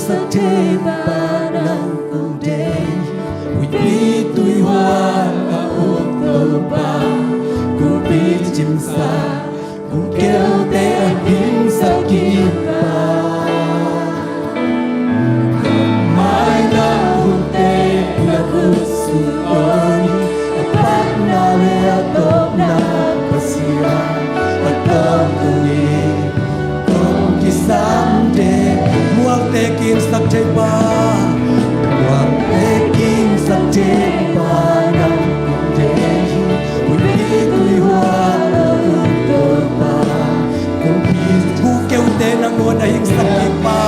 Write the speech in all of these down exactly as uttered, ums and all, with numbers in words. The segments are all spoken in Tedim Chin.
Sak thei pa nang kong deih hi. Huihpi tuihual a uk Topa kong picingsak, kong keute a hingsak kik pa. Ka mai nang hunte na khut sung aw hi. A patna le a tawpna Pasian a tawntungin kong kisam teh. Mualte kingsak thei pa, mualte kingsak thei pa nang kong deih hi. Huihpi tuihual a uk Topa kong pi, uk keute nangawn a hingsak kik pa.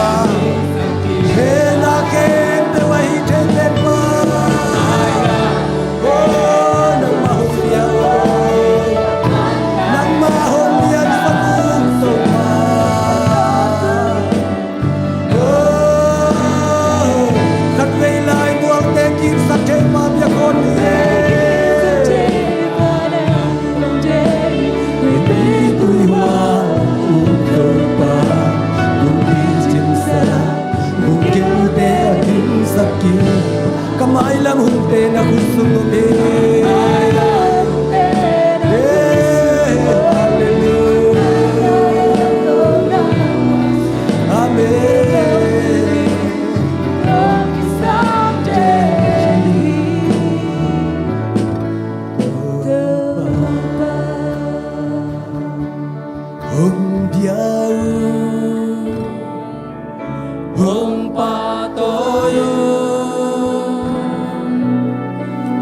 He na khempeuh a hih thei pen pa. Oh, nangmah hong pia aw. Nangmah hong piansak un Topa. Oh, khatvei lai mualte kingsak thei pa biak khawm ni. Huihpi tuihual a uk Topa kong picingsak, kong keute a hingsak kik. Ka mailam hunte na khut sung om hi. Hey, halleluia. Amen. Hong bia un, hong pahtawi un,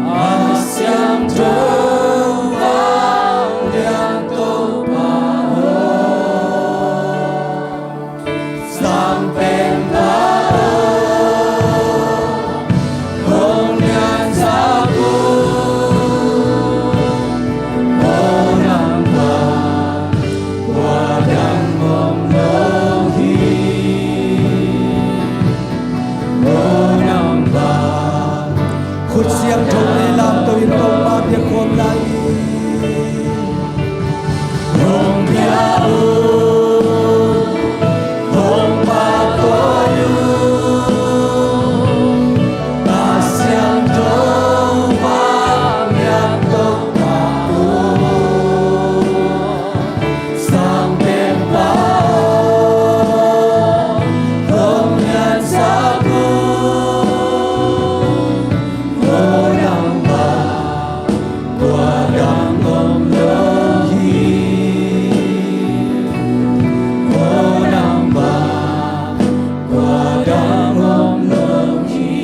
a siangtho vanglian Topa aw. Sang pen pa aw, hong liansak un, aw nang pa, kua dang om lo hi. Aw nang pa, khut siangtho leh lamto in Topa biak khawm lai ni. Hong bia un, hong pahtawi un, a siangtho vanglian Topa aw. Sang pen pa aw, hong liansak un, aw nang pa, kua dang om lo hi. Aw nang pa, kua dang om lo hi.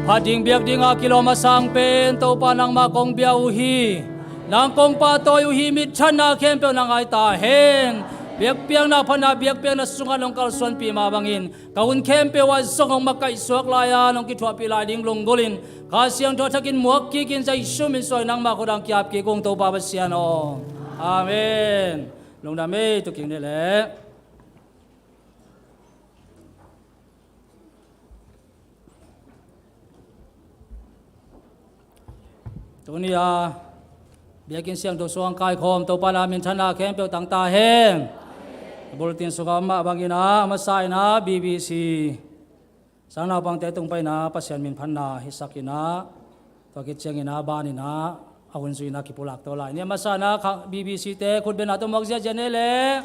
Phat ding biak ding a kilawm a sang pen Topa nangmah kong bia uh hi. Nang kong pahtawi uh hi. Minthanna khempeuh na ngai ta hen. Biakpiakna phatna biakpiakna sungah nong kalsuanpih mah bangin ka hun khempeuh ah zong hong makaihsuak lai-a nong kithuahpih lai ding lunggulhin Kha Siangtho thakin muak kikin Jesu min suang nangmah khut ah hong ki-ap kik ung Topa Pasian aw. Amen. Lungdam ei, tu kik ni leh. Tuni-a biakinn siangtho sungah kaikhawm Topa in a minthanna khempeuh tang ta hen. Bulletin sungah om mah bangin a, a masa in a B B C sang naupangte tung panin a Pasian min phatna hisak in a, tua khit ciangin a ban in a, a hun zui in a kipulak to lai ni. A masa in a B B C te khut beng a tawh muak ziahziah ni leh.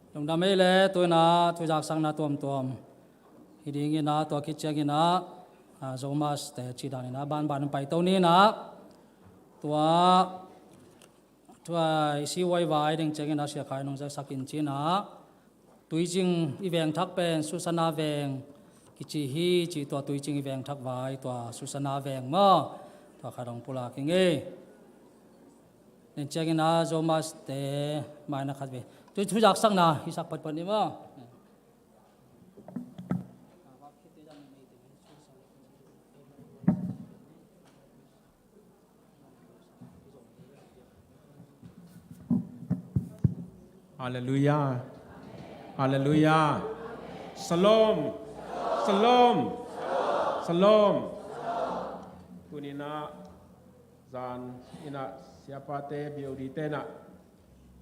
Lungdam ei le, tu-in ah thuzaksakna tuamtuam hi dingin ah, tua khit ciangin ah, a, Zomas te cih danin ah banban paiton ni in ah, tua, tua i si huai vai ding ciangin ah Sia Khai nong zasak in ci-in ah, Tuicing i veng thak pen Susana veng kici hi ci, tua Tuicing i veng thak vai, tua Susana veng maw, tua khat hong pulak ing ei. Nen ciangin ah Zomas te mai-in ah khat vei. Tui thuzaksakna hi sak patpat ni maw. Halleluiah. Halleluiah. Shalom. Shalom. Shalom. Tuni-in ah zan in ah siapate, B O D te in ah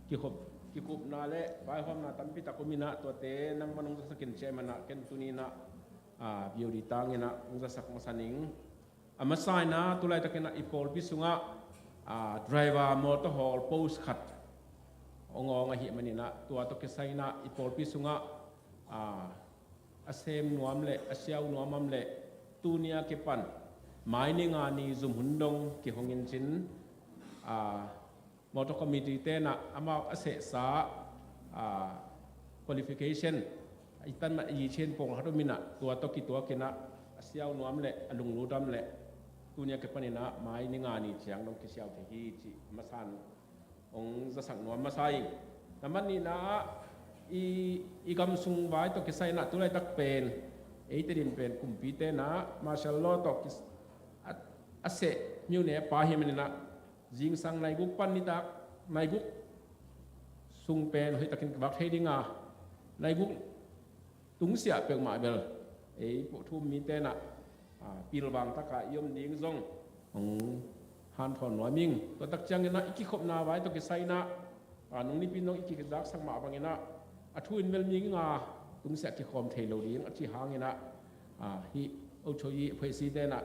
kikhop, kikupna le vaihawmna tampi tak om in ah, tuate nangman hong zasak in ci ahih manin ah ken tuni-in ah, a, B O D tangin ah hong zasak masa ning. A masa in ah tu laitakin ah i pawlpi sungah, a, driver motor hawl post khat hong awng ahih manin ah, tua tawh kisai in ah i pawlpi sungah, a, a sem nuam le a siau nuam om le, tuni a kipan mai ni nga ni zum hun dong kihong in cin, a, motor committee te in ah amau a sehsa, a, qualification, i tan mah i cin pawng khat om in ah, tua tawh kituak in ah a siau nuam le a lunglut om le, tuni a kipan in ah mai ni nga ni ciang dong kisiau thei hi cih masa in hong zasak nuam masa ing. Nambat nihna ah, i, i gam sung vai tawh kisai in ah tu laitak pen, ei Tedim pen kumpite in ah martial law tawh kis-, a, a seh myone pa ahih manin ah, zingsang nai guk pan nitak nai guk sung pen hoihtakin kivak thei ding a, nai guk tungsiah peuhmah bel ei puh thu-um mite in ah, a, pilvang takin i om ding zong hong hanthawn nuam ing. Tua tak ciangin ah i kikhopna vai tawh kisai in ah, a, nung nipi in zong i kizaksak mah bangin ah, a thu in bel mi nga tungsiah kikhawm thei lo ding a cih hangin ah, a, hih Ochoyi Phuaisi te in ah,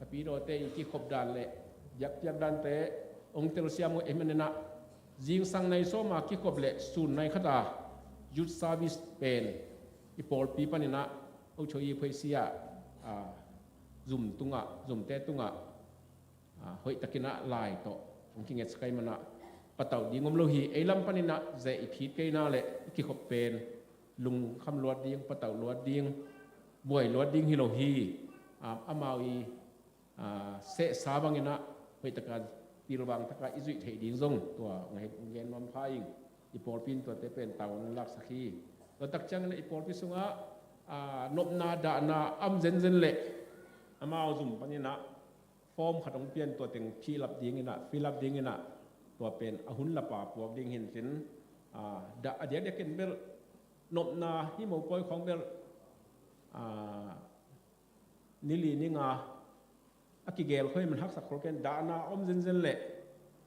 a, pidawte i kikhop dan le biakpiak dante hong telsiam uh ahih manin ah, zingsang nai sawm a kikhop le sun nai khat a youth service pen i pawlpi panin ah Ochoyi Phuaisi ah, a, zum tungah, zumte tungah, a, hoihtakin ah lai tawh hong kingetsak ahih manin ah patauh ding om lo hi. Ei lam panin ah zeh i phit kei na le i kikhop pen lungkham luat ding, patauh luat ding, buai luat ding hi lo hi. A, amau i, a, sehsa bangin ah hoihtakin pilvang takin i zuih theih ding zong tua ngaih gen nuam pha ing. I pawlpi in tuate pen tavuan laksak hi. Tua tak ciangin ah i pawlpi sungah, a, nopna dahna a om zenzen le amau zum panin ah form khat hong pia in, tua teng fill up dingin ah, fill up dingin ah, tua pen a hun lapa puak ding hi in cin, a, dah a diakdiak in bel nopna hi mo pawi khawng bel, a, ni li ni nga a kigel khawng hi man haksa khol kei in, dahna a om zenzen le,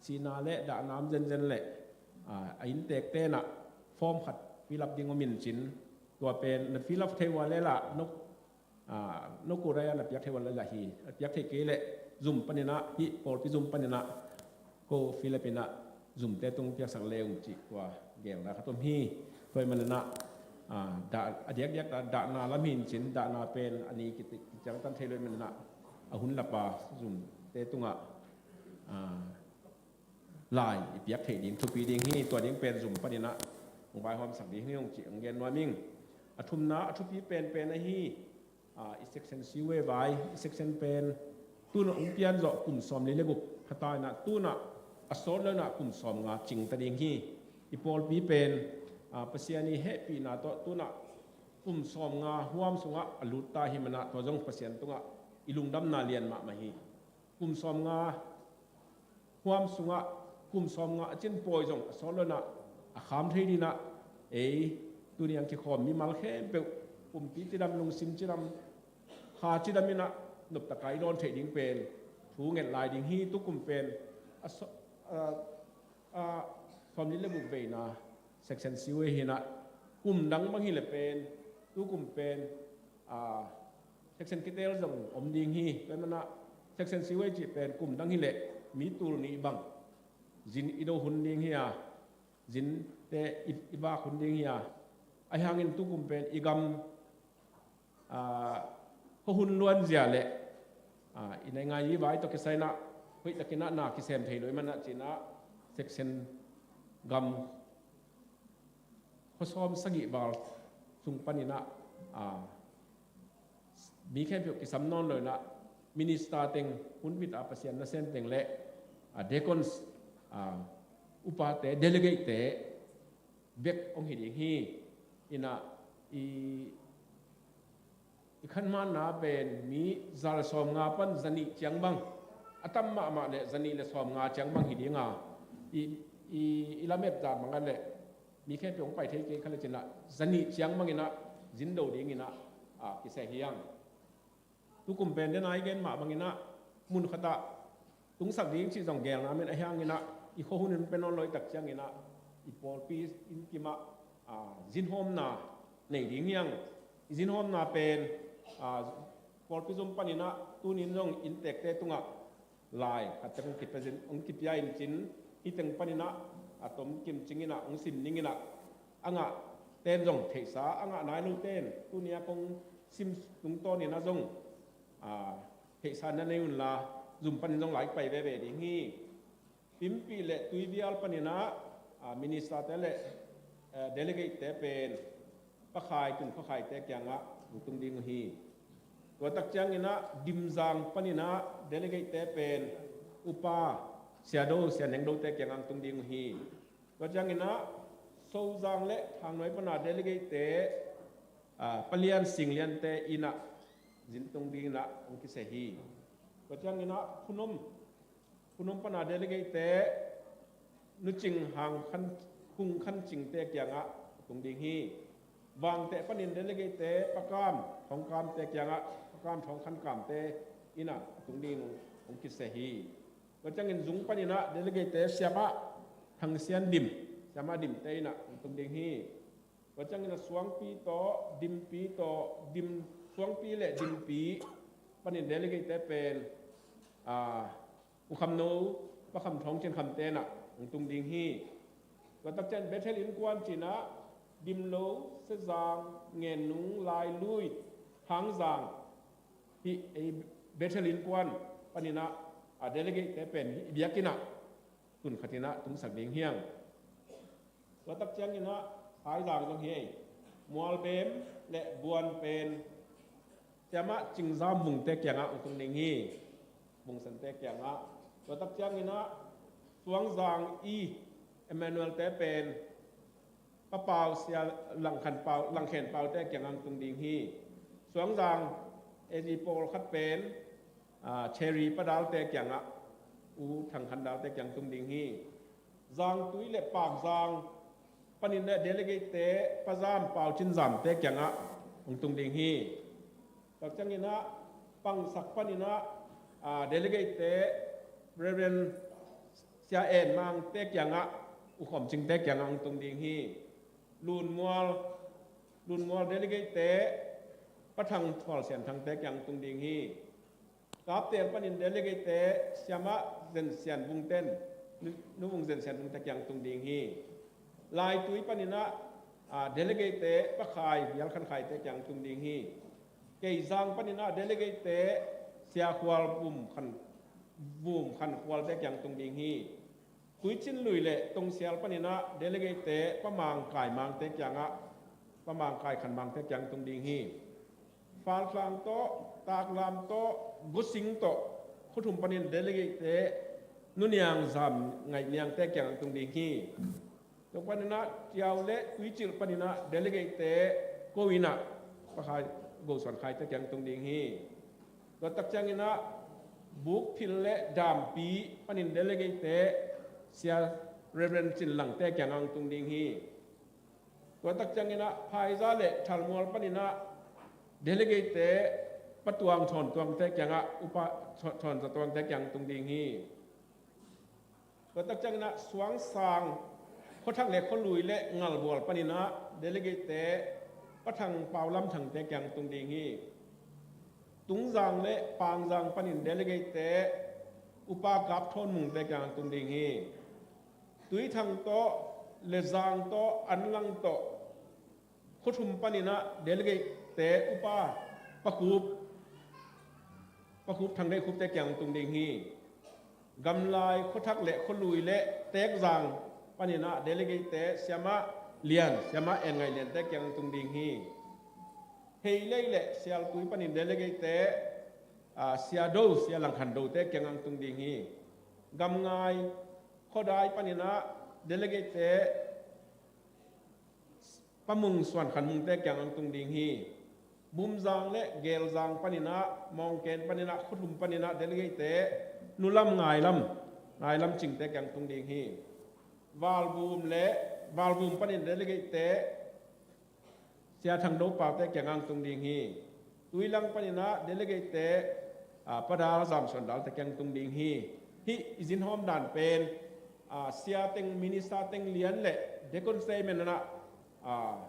cihna le dahna a om zenzen le, a, a innteekte in ah form khat fill up ding om in cin, tua pen na fill up thei uh a leh lah, no, a, no kura ya na piak thei uh a leh lah hi, a piak thei kei leh zum panin ah, hih pawlpi zum panin ah ko fill up in ah zumte tung piaksak le ung cih tua gelna khat om hi. Tua ahih manin ah, a, dah, a diakdiak ah dahna lam hi in cin, dahna pen a ni kiti-, kiciangtan thei lo ahih manin ah, a hun lapa zumte tungah, a, lai i piak theih ding thupi ding hi. Tua ding pen zum panin ah hong vaihawmsak ding hi ung cih hong gen nuam ing. A thumna, a thupi penpen ahi, a, i section C U A vai, i section pen tu-in ah hong pian zawh kum sawmli le guk hata in ah, tu-in ah a sawt lo-in ah kum sawmnga cingta ding hi. I pawlpi pen, a, Pasian i hehpihna tawh tu-in ah kum sawmnga huam sungah a lut ta ahih manin ah, tua zong Pasian tungah i lungdamna lian mahmah hi. Kum sawmnga huam sungah kum sawmnga a cin pawi zong a sawt lo-in ah a kham thei dingin ah, ei tuni a kikhawm mimal khempeuh kumpi cidam, lungsim cidam, kha cidam in ah noptakin i dawn theih ding pen thu nget lai ding hi. Tukum pen a saw-, a, a, sawmli le guk veina section C U A hi in ah, kum dang bang hi leh pen, tukum pen, a, section kitel zong om ding hi. Tua ahih manin ah section C U A cih pen kum dang hi leh mi tul nih bang zin i do hun ding hi a, Zinte i, i vak hun ding hi a, ahi hangin tukum pen i gam, ah, khuahun luanzia le, ah, i naingngan i vai tawh kisai inah hoihtakin ah na kisem thei lo i manah ci-in ah section gam khuasawm sagih val sung panin ah, ah, mi khempeuh kisam nawn lo inah minister teng, hun vit a Pasian nasem teng le, ah, deacons, ah, upate, delegate-te bek hong hi ding hi. Inah i, i khanmanna pen mi za le sawmnga pan za nih ciang bang, a tam mahmah le za nih le sawmnga ciang bang hi ding a, i, i, i lamet zah bang a le mi khempeuh hong pai thei kei kha le ci-in ah za nih ciang bang inah zin do ding inah, ah, kiseh hi hang. Tukum pen den a i gen mah bang inah mun khat ah tungsak ding cih zong gelna om in, ahi hangin ah i khuahun in pia nawn lo i tak ciangin ah i pawlpi inn kim ah, ah, zinhawmna nei ding hi hang. I zinhawmna pen, ah, pawlpi zum panin ah tuni-in zong inntekte tungah lai khat teng hong kipia in cin, hih teng panin ah a tomkim cingin ah hong sim ning inah, a ngahte in zong theihsa, a ngah nai lote in tuni-a kong sim tungtawnin ah zong, ah, theihsa na nei unla, zum panin zong lai pai veve ding hi. Pimpih le tuivial panin ah, ah, minister-te le, eh, delegate-te pen pakhai, kum khakhaite kiangah hong tung ding uh hi. Tua tak ciangin ah Dimzang panin ah delegate-te pen upa, siado, sianengdote kiangah hong tung ding uh hi. Tua ciangin ah Sozang le Thangnuai pana delegate-te, ah, Palian, Singliante inah zin tung ding inah hong kiseh hi. Tua ciangin ah Phunom, Phunom pana delegate-te Nu Cing, Hang Khan, Hung Khan Cingte kiangah tung ding hi. Vangteh panin delegate-te Pa Kam, Thawng Kamte kiangah, Pa Kam, Thawng Khan Kamte inah tung ding hong kiseh hi. Tua ciangin Zung panin ah delegate-te Siamah Thang Sian Dim, Siamah Dimte inah hong tung ding hi. Tua ciangin ah Suangpi tawh, Dimpi tawh, Dim, Suangpi le Dimpi panin delegate-te pen, ah, U Kham No, Pa Kham Thawng Cin Khamte inah hong tung ding hi. Tua tak ciang Bethel innkuan ci-in ah Dimlo, Sezang, Ngennung, Lailui, Hangzang, hih ei Bethel innkuan panin ah, ah, delegate-te pen hih biakinn ah tun khat inah tungsak ding hi hang. Tua tak ciangin ah Saizang zong hi ei. Mualbem le Buan pen Siamah Cingzam Vungte kiangah hong tung ding hi. Vungsante kiangah. Tua tak ciangin ah Suangzang i Emmanuel-te pen Pa Pau, Sia Langkhan Pau, Langkhen Paute kiangah hong tung ding hi. Suangzang A G pawlkhat pen, ah, Cherry Pa Dalte kiangah, U Thang Khan Dalte kiangah hong tung ding hi. Zangtui le Pakzang panin le delegate-te Pa Zam, Pau Cin Zamte kiangah hong tung ding hi. Tua ciangin ah Pangsak panin ah, ah, delegate-te Reverend Sia En Mangte kiangah, U Khawm Cingte kiangah hong tung ding hi. Lunmual, Lunmual delegate-te Pa Thang Thual Sian Thangte kiangah hong tung ding hi. Kaptel panin delegate-te Siamah Zen Sian Vungte, Nu, Nu Vung Zen Sian Vungte kiangah hong tung ding hi. Laitui panin ah, ah, delegate-te Pa Khai, Vial Khan Khaite kiangah hong tung ding hi. Keizang panin ah delegate-te Sia Khual Vum Khan, Vum Khan Khualte kiangah hong tung ding hi. Tuicin Lui le Tongsial panin ah delegate-te Pa Mang Kai Mangte kiangah, Pa Mang Kai Khan Mangte kiangah hong tung ding hi. Faltlang tawh, Taklam tawh, Gosing tawh, khuathum panin delegate-te Nu Niang Zam Ngaih Niangte kiangah hong tung ding hi. Tua panin ah Tiau le Tuicil panin ah delegate-te ko in ah, Pa Khai, Go Suan Khaite kiangah hong tung ding hi. Tua tak ciangin ah Bukphil le Dampi panin delegate-te Sia Reverend Cin Langte kiangah hong tung ding hi. Tua tak ciangin ah Phaiza le Thalmual panin ah delegate-te Pa Tuang Thawn Tuangte kiangah, Upa Thawn, Thawn Za Tuangte kiangah hong tung ding hi. Tua tak ciangin ah Suangsang, Khuathak le Khualui le Ngalbual panin ah delegate-te Pa Thang Pau Lam Thangte kiangah hong tung ding hi. Tungzang le Pangzang panin delegate-te Upa Kap Thawn Mungte kiangah hong tung ding hi. Tuithang tawh Lezang tawh, Anlang tawh, khua thum paninah delegate-te upa Pa Khup, Pa Khup Thang Deih Khupte kiang tung ding hi. Gamlai, Khuathak le Khualui le Tekzang paninah delegate-te Siamah Lian, Siamah En Ngaih Liante kiang tung ding hi. Heilei le Sialtui panin delegate-te, ah, Sia Do, Sia Lang Khan Dote kiang ang tung ding hi. Gamngai, Khuadai paninah delegate-te Pa Mung, Suan Khan Mungte kiang ang tung ding hi. Bumzang le Gelzang paninah, Mawngken paninah, Khuathum paninah delegate-te Nu Lam, Ngai Lam, Ngai Lam Cingte kiang tung ding hi. Valbum le, Valbum panin delegate-te Sia Thang Do Paute kiang ang tung ding hi. Tuilang paninah delegate-te, ah, Pa Dal Zam Suan Dalte kiang tung ding hi. Hih i zinhawm dan pen, ah, sia teng, minister teng lian le deacon statement anah, ah,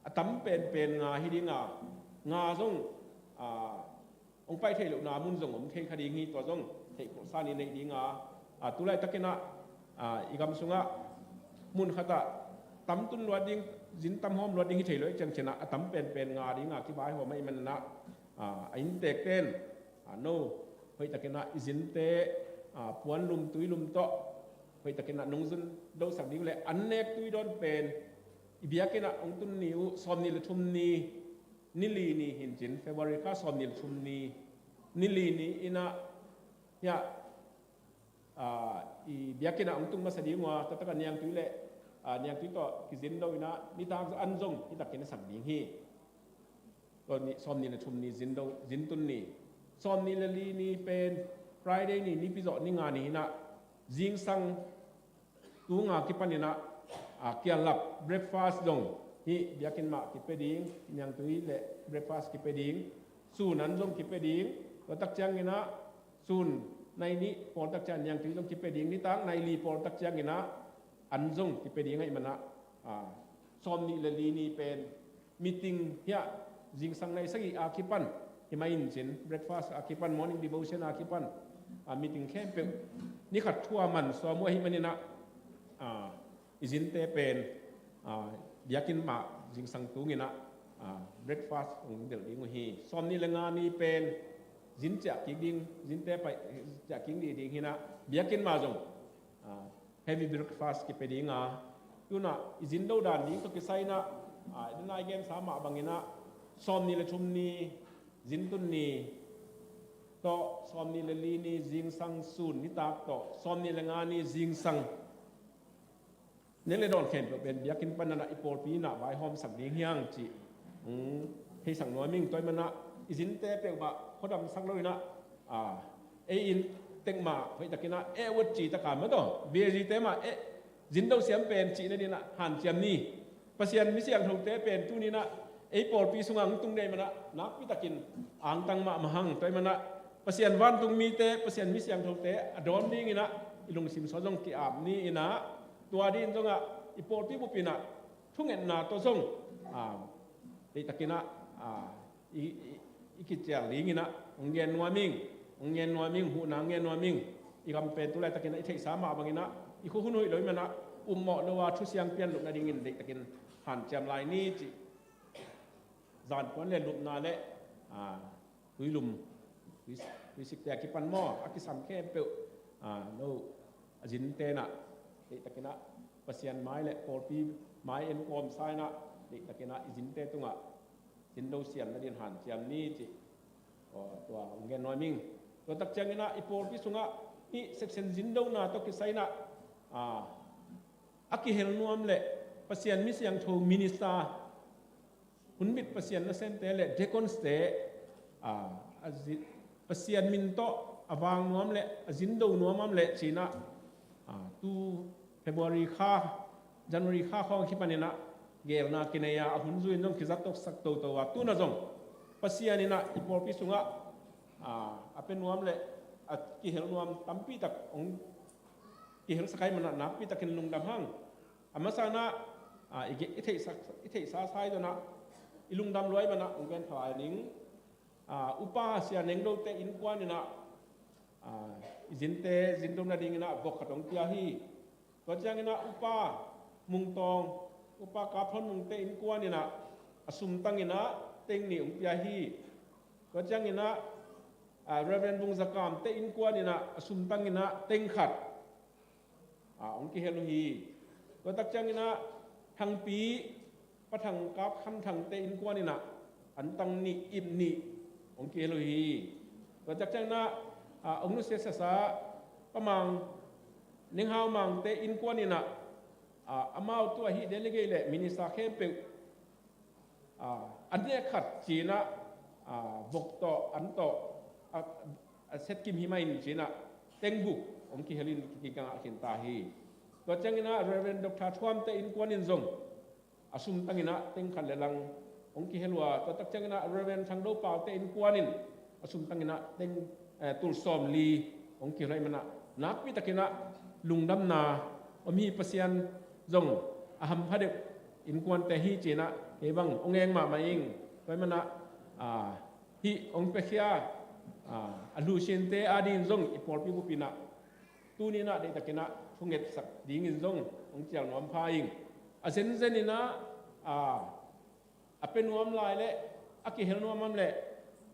a tam penpen nga hi dinga, nga zong, ah, hong pai theih lohna mun zong om thei kha ding hi. Tua zong theih khawhsa ni neih dinga, ah, tulaitakinah, ah, i gam sungah mun khatah tam tun luat ding, zin tam hawm luat ding hi thei lo i ciangcianah a tam penpen nga dinga kivaihawm ahih maninah, ah, a inntekten, ah, no, hoihtakinah i zinte, ah, puanlum tuilum tawh hoihtakinah nong zin dosak ding le an nek tui dawn pen i biakinnah hong tun ni uh sawmnih le thum ni, ni li ni hi-in cin, February kha sawmnih le thum ni, ni li ni innah, hiah, ah, i biakinnah hong tung masa ding uh a, taktak a niangtui le, ah, niangtui tawh kizin lo innah nitak an zong hitakin a sak ding hi. Tua ni, sawmnih le thum ni zin do, zin tun ni. Sawmnih le li ni pen Friday ni, nipi zawh ni nga ni innah zingsang tu nga kipaninah, ah, kiallap breakfast zong hih biakinn mah kipia ding, niangtui le breakfast kipia ding, sun an zong kipia ding. Tua tak cianginah sun nai nih pawl tak ciang niangtui zong kipia ding, nitak nai li pawl tak cianginah an zong kipia ding ahih manah, ah, sawmnih le li ni pen meeting hiah zingsang nai sagih a kipan, himah in cin breakfast a kipan, morning devotion a kipan, ah, meeting khempeuh ni khat thu a man sawm uh ahih maninah, ah, i zinte pen, ah, biakinn mah zingsang tunginah, ah, breakfast hong delh ding uh hi. Sawmnih le nga ni pen zin ciah kik ding, zinte pai ciah kik dih ding hinah biakinn mah zong, ah, heavy breakfast kipia dinga, tunah i zin do dan ding tawh kisai innah, ah, i dana i gensa mah banginah sawmnih le thum ni zin tun ni tawh, sawmnih le li ni zingsang sun nitak tawh, sawmnih le nga ni zingsang nek le dawn khempeuh pen biakinn panah i pawlpi innah vaihawmsak ding hi hang cih, um, theisak nuam ing. Tua ahih manah i zinte peuhmah khuadamsak lo innah, ah, ei inn tek mah hoihtakinah eh uh a, cih takah mah tawh V A G te mah eh zin do siam pen cih nadinah hanciam ni. Pasian mi siangthote pen tuni innah ei pawlpi sungah hong tung ding ahih manah nakpitakin angtang mahmah hang. Tua ahih manah Pasian vantung mite, Pasian mi siangthote a dawn dinginah i lungsim sung zong ki-ap ni innah, tua dingin zongah i pawlpi bup innah thungetna tawh zong, ah, deihtakinah, ah, i, i, i kicial dinginah hong gen nuam ing, hong gen nuam ing, huhna hong gen nuam ing. I gam pen tulaitakinah i theihsa mah banginah i khua hun hoih lo ahih manah upmawh lo a thusiang pian loh nadingin deihtakin hanciam lai ni cih. Zankuan le lupna le, ah, tuilum, tui, tuisikte a kipan maw, a kisam khempeuh, ah, no, a zin tenah deihtakinah Pasian mai le pawlpi mai en kawmsa innah deihtakinah i zinte tungah zin do siam nadin hanciam ni cih, aw, tua hong gen nuam ing. Tua tak cianginah i pawlpi sungah hih section zin dona tawh kisai innah, ah, a kihel nuam le Pasian mi siangtho minister, hunbit Pasian nasemte le deaconste, ah, a zi-, Pasian min tawh a vang nuam le a zin do nuam am le cinah, ah, tu February kha, January kha khawng kipaninah gelna kinei a, a hun zui in zong kizat toksak toto a, tunah zong Pasian innah i pawlpi sungah, ah, a pia nuam le a kihel nuam tampitak hong kihelsak ahih manah nakpitakin lungdam hang. A masa innah, ah, i ge-, i theihsak, i theihsa sai donah i lungdam luai manah hong gen thalai ning. Ah, upa Sia Neng Dote innkuan innah, ah, i zinte zin do nadinginah vok khat hong pia hi. Tua cianginah upa Mungtawng, Upa Kap Thon Mung te innkuan in ah a sumtang in ah teng nih hong pia hi. Tua ciangin ah, ah, Reverend Bung Za Kam te innkuan in ah a sumtang in ah teng khat, ah, hong kihel uh hi. Tua tak ciangin ah Thangpi, Pa Thang Kap Khan Thang te innkuan in ah antang nih, ip nih hong kihel uh hi. Tua tak ciangin ah, ah, hong nusiat sasa Pa Mang, Neng Hau Mang te innkuan in ah, ah, amau tu ahi delegate le minister khempeuh, ah, an nek khat ci-in ah, ah, vok tawh, an tawh, ah, a setkim hi mah in ci-in ah teng guk hong kihel in kikang ah khin ta hi. Tua ciangin ah Reverend Doctor Thuam te innkuan in zong a sumtang in ah teng khat le lang hong kihel uh a, tua tak ciangin ah Reverend Thang Do Pau te innkuan in a sumtang in ah teng, eh, tul sawmli hong kihel ahih man ah nakpi takin ah lungdamna om hi. Pasian zong a hampha deuh innkuante hi ci-in ah kei bang hong eng mahmah ing. Tua ahih man ah, ah, hih hong piakhia, ah, a hlusiante adingin zong i pawlpi bup in ah tuni in ah deihtakin ah thungetsak dingin zong hong cial nuam pha ing. A zenzen in ah, ah, a pia nuam lai le a kihel nuam om le,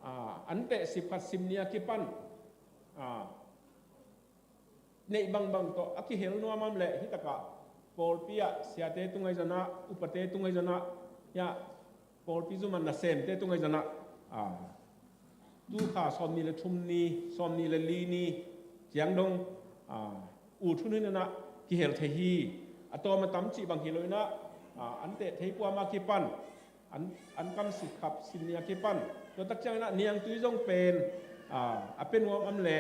ah, an teh sip khat sip nih a kipan, ah, neih bangbang tawh a kihel nuam om le, hi takah pawlpi ah siate tu ngaihzon ah, upate tu ngaihzon ah, hiah pawlpi zum ah nasemte tu ngaihzon ah, ah, tu kha sawmnih le thum ni, sawmnih le li ni ciang dong, ah, ut hun hun in ah kihel thei hi. A tawm a tam cih bang hi lo in ah, ah, an teh thei kuam a kipan, an, an kam sip khat sip nih a kipan. Tua tak ciangin ah niangtui zong pen, ah, a pia nuam om le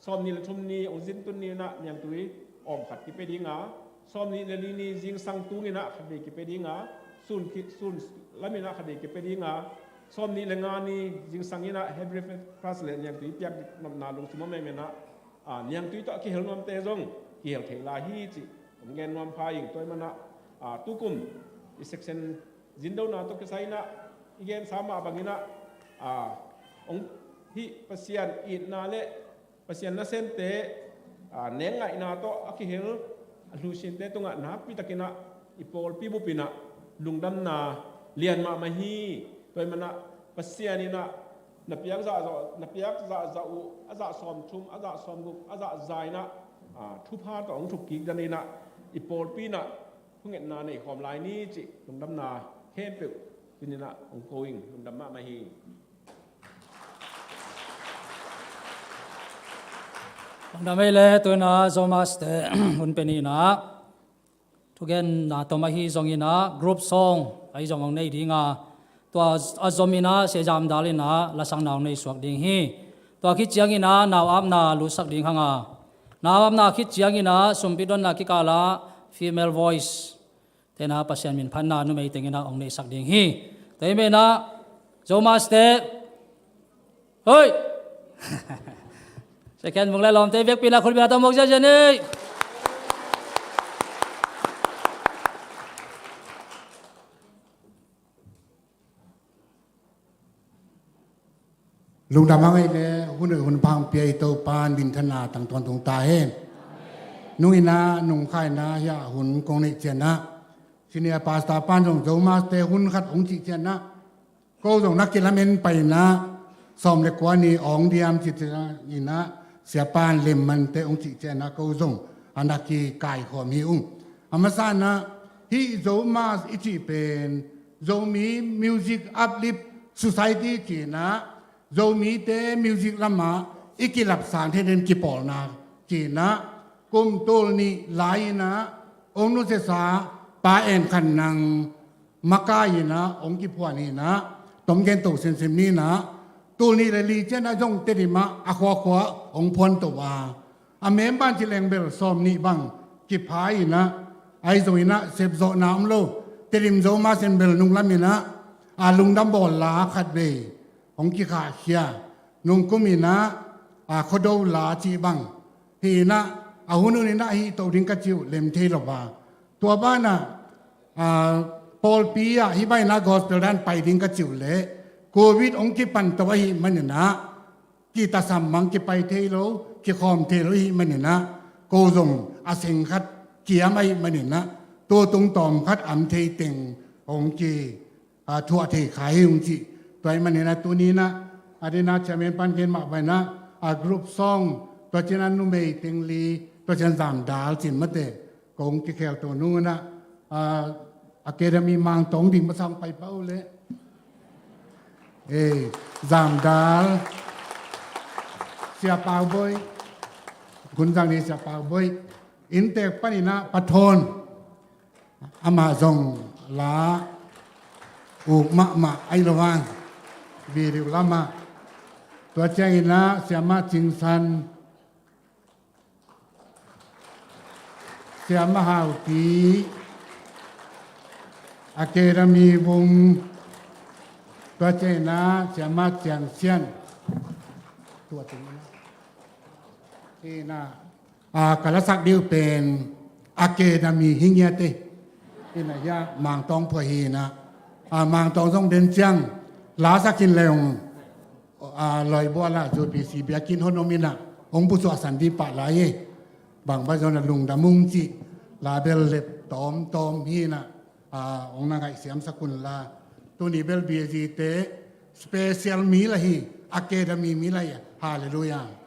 sawmnih le thum ni hong zin tun ni in ah niangtui awm khat kipia ding a, sawmnih le li ni zingsang tung in ah khatvei kipia ding a, sun khi, sun lam in ah khatvei kipia ding a, sawmnih le nga ni zingsang in ah Heavenly Father's Day le niangtui piak nopna lungsim om ahih man ah, ah, niangtui tawh a kihel nuamte zong kihel thei lai hi cih hong gen nuam pha ing. Tua ahih man ah, ah, tukum i section zindona tawh kisai in ah i gensa mah bangin ah, ah, hong, hih Pasian itna le Pasian nasemte, ah, nengngaihna tawh a kihel a hlusiante tungah nakpi takin ah i pawlpi bup in ah lungdamna lian mahmah hi. Tua ahih man ah Pasian in ah na piak zahzah, na piak zahzah uh, a zah sawmthum, a zah sawmguk, a zah za in ah, ah, thupha tawh hong thukkik dan in ah i pawlpi in ah thungetna nei khawm lai ni cih lungdamna khempeuh tuni in ah hong ko ing. Lungdam mahmah hi. Lungdam ei le. Tu in ah Zomaste hun pia ni in ah thugenna tom ahi zongin ah group song ahi zong hong nei ding a, tua a zom in ah Sia Zam Dal in ah lasakna hong nei suak ding hi. Tua khit ciangin ah nau apna lutsak ding hang a, nau apna khit ciangin ah sumpi donna kikal ah female voice te in ah Pasian min phatna numei teng in ah hong neihsak ding hi. Tua ahih man ah Zomaste, hoi! Second bung le lawmte vekpi in ah khutbetna tawh muak ziahziah ni. Lungdam hang ei le. Hun hoih hun pha hong pia i Topa'n minthanna tang tawntung ta hen. Nung in ah, nung kha in ah, hiah hun kong neih ciangin ah, Senior Pastor pa'n zong Zomaste hun khat hong cih ciangin ah, ko zong na kilamen pai in ah, sawm le kua ni hong diam cih ciangin ah, Siapa'n lemmante hong cih ciangin ah, ko zong a na kikaikhawm hi ung. A masa in ah, hih Zomas i cih pen Zomi Music Uplift Society ci in ah, Zomite music lamah i kilapsan theih dingin kipawlna ci in ah, kum tul nih lai in ah hong nusiasa Pa En Khan Nang makai in ah hong kiphuan hi in ah, tom gen to semsem ni in ah, tul nih le li ciang ah zong Tedim ah a khuakhua hong phuanto a, a member ci leng bel sawmnih bang kipha hi in ah, ahi zongin ah sepzawhna om lo. Tedim Zomas in bel nunglam in ah, a, lungdam bawl la khatvei hong kikhahkhia, nungkum in ah, a, Khuado la cih bang hi in ah, a hun hun in ah hih to ding ka cih uh lem thei lo a. Tua banah, a, pawlpi ah hih bang in ah gospel dan pai ding ka cih uh leh Covid hong kipan to ahih man in ah, kitasam mang kipai thei lo, kikhawm thei lo ahih man in ah, ko zong a seng khat kiam ahih man in ah, tu tung tawm khat am thei teng hong ki, a, thuah thei kha hi ung ci. Tua ahih manin a tuni in a, a ding a chairman pan gen mah bang in a, a group song, tua ciang a numei teng li, tua ciang Zamdal cin mate, kong kikhel to nung in a, a, Academy Mangtawng ding masa hong pai pah uh leh. Ei, Zamdal, Sia Pau Boi, Gunzang ni Sia Pau Boi, inntek panin a Pa Thawn, amah zong la uk mahmah ahi lo vang, video lamah. Tua ciangin a Siamah Cing San, Siamah Hau Ti, Academy Vung, tua ciangin a Siamah Ciang Sian. Tua ciangin a, hi na, a, ka lasak ding uh pen Academy hi ngiat e. Hi na, hia Mangtawng phuah hi na. A, Mangtawng zong den ciang lasak khin leng, a, Lawibual ah U P C biakinn hong om in a, hong pusuahsan ding pah lai hi. Bang bang zong a lungdam ung ci, la bel lep tawmtawm hi na, a, hong na ngaihsiamsak un la. Tuni bel B Z te special mi la hi, Academy mi la hi. Halleluiah.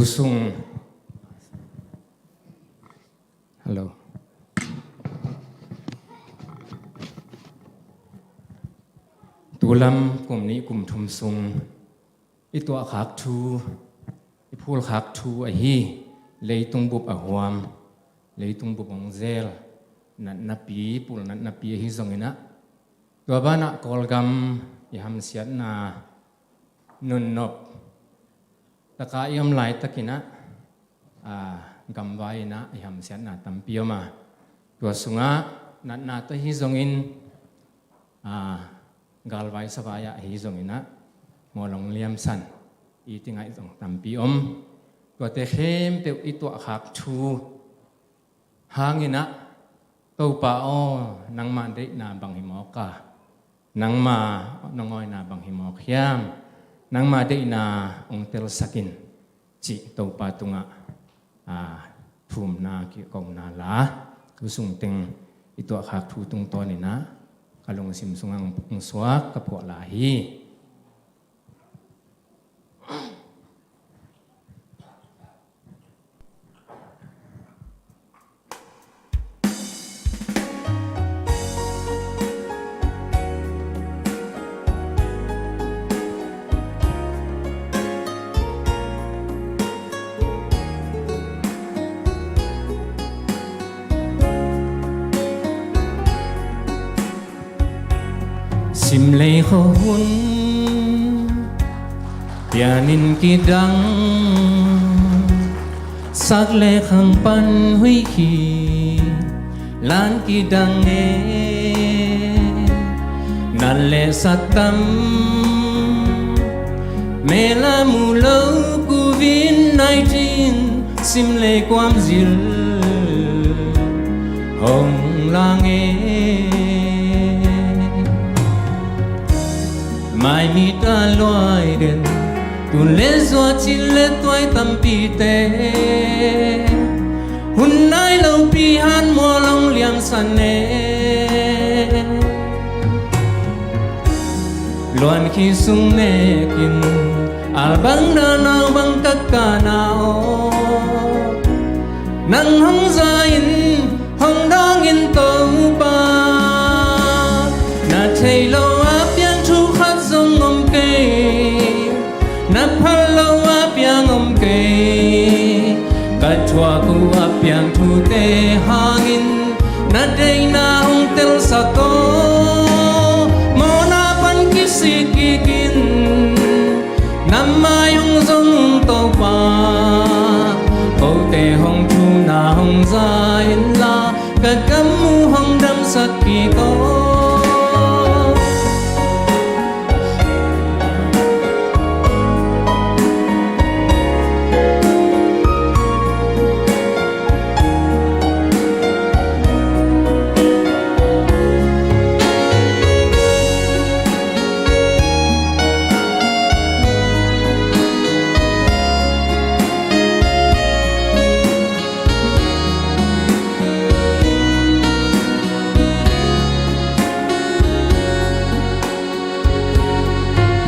Sung. Hello. Tulam kum nih kum thum sung i tuahkhak thu, i phulkhak thu ahi leitung bup a huam, leitung bup hong zel natnapi, pul natnapi ahi zongin ah, tua banah Kawlgam i hamsiatna nunnop taka i om laitakin ah, aa, gamvai in ah i hamsiatna tampi om a, tua sungah natna tawh ahi zongin, aa, galvai savai ah ahi zongin ah, mawlong liamsan i tingaih zong tampi om. Tuate khempeuh i tuahkhak thu hangin ah, Topa aw, nangma deihna bang hi mawk a, nangma nong awina bang hi mawk hiam, nangma deihna hong telsak in, cih Topa tungah, aa, thumna kikona la, tu sung teng i tuahkhak thu tungtawnin ah ka lungsim sungah hong suak ka phuah la hi. Simlei khua hun pianin kidang, sak le khang pan huih khi lan kidang e, nat le sat tam mela mu lo covid nineteen, simlei kuam zil hong lang e. Mai mit a luai den, tun le zua cin le tuai tampite, hun nai lopi han mawlong liamsan e. Luan khi sung nekin, al bang dan, au bang kaka na aw, nang hong za in, hong dawng in Topa. Na thei lo a piang thu khat zong om kei, na phal lo a piang om kei. Ka thuak uh a piang thute hangin na deihna hong telsak aw. Mawhna pan kisik kik in, na mai hong zong Topa. Kote hong thumna hong za in la, ka gam uh hong damsak kik aw.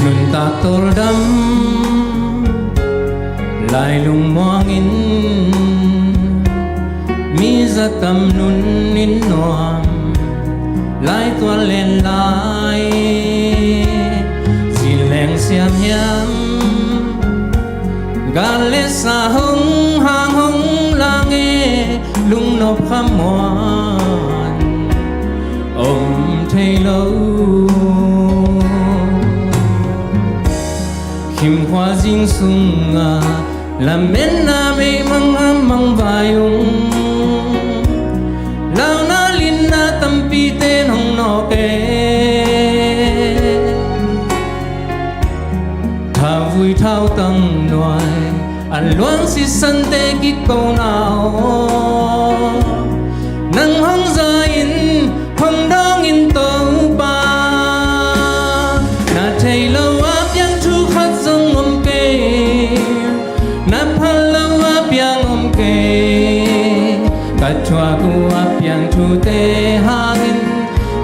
Nuntak tawldam lai lungmuang in, mi zatam nun in nuam lai tual len lai. Zileng siam hiam, gal le sa hong hang hong lang e, lungnop khamuan om thei lo. Khim khua zing sungah lametna meimang a mangvai ung, launa linna tampi ten hong nawk e. Thauvui thautang nuai, a luang sisante kikona aw, nang hong za in, hong dawng in Topa. Na thei lo a piang thu khat zong om kei, na phal lo a piang om kei. Ka thuak uh a piang thute hangin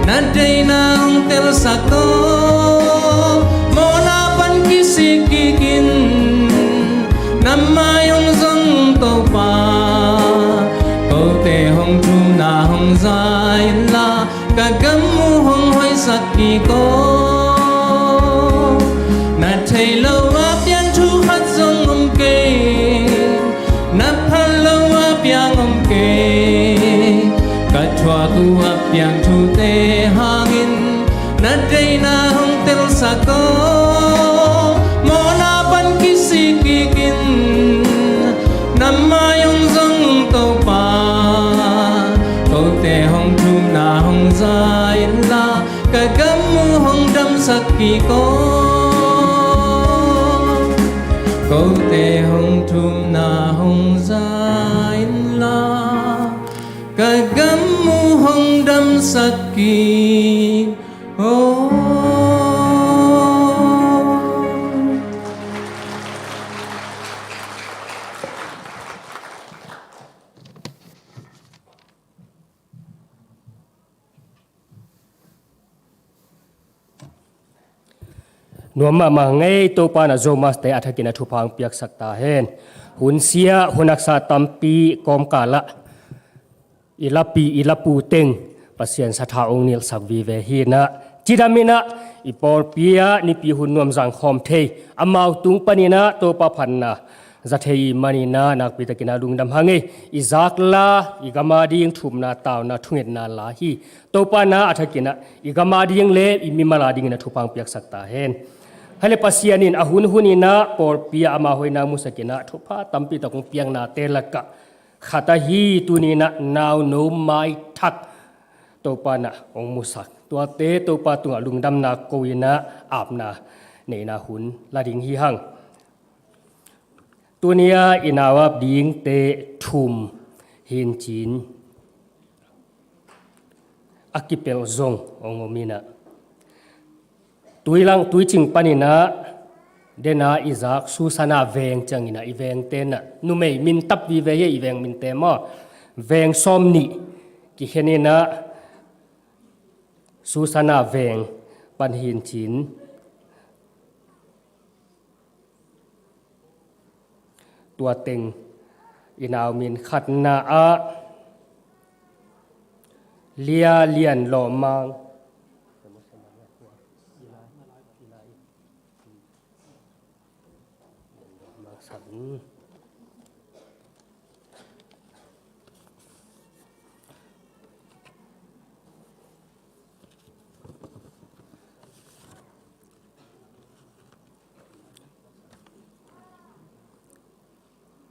na deihna hong telsak aw. Mawhna pan kisik kik in, na mai hong Ko na thei lo a piang thu khat zong om kei, na phal lo a piang om kei. Ka thuak uh a piang thute hangin na deihna hong telsak ko. Mawhna pan kisik kikin na mai hong zong Topa, kote hong thumna hong za inla ka gam uh hong damsak kik aw. Kote hong thumna hong za inla ka gam uh hong damsak kik aw. Nuam mahmah ngei. Topa in a Zomaste a thakin a thupha hong piaksak ta hen. Hun sia hun haksa tampi kawmkal ah i lapi i lapu teng Pasian sathau hong nilhsak vive hi in ah, cidam in ah i pawlpi ah nipi hun nuam zang khawm thei amau tung panin ah Topa phatna za thei i hih manin ah nakpi takin ah lungdam hang ei. I zak la, i gam a ding thumna, tauna, thungetna la hi. Topa in ah a thakin ah i gam a ding le i mimal a dingin a thupha hong piaksak ta hen. Hale Pasian in a hun hun in ah pawlpi ah ama hoihna musak in ah thupha tampi tak hong piaknate lakah khat ahi tuni in ah nauno maithak Topa in ah hong musak. Tuate Topa tungah lungdamna ko in ah apna neihna hun la ding hi hang. Tuni a i nau ap dingte thum hi in cin a kipelh zong hong om in ah, tuilang tuicing panin ah den a i zak Susana veng ciangin ah i vengte in ah, numei min tap vive hi a, i veng minte maw, veng sawm nih kikhen in ah Susana veng pan hi in cin. Tua teng i nau min khatna ah Lia Lian Lawh Mang,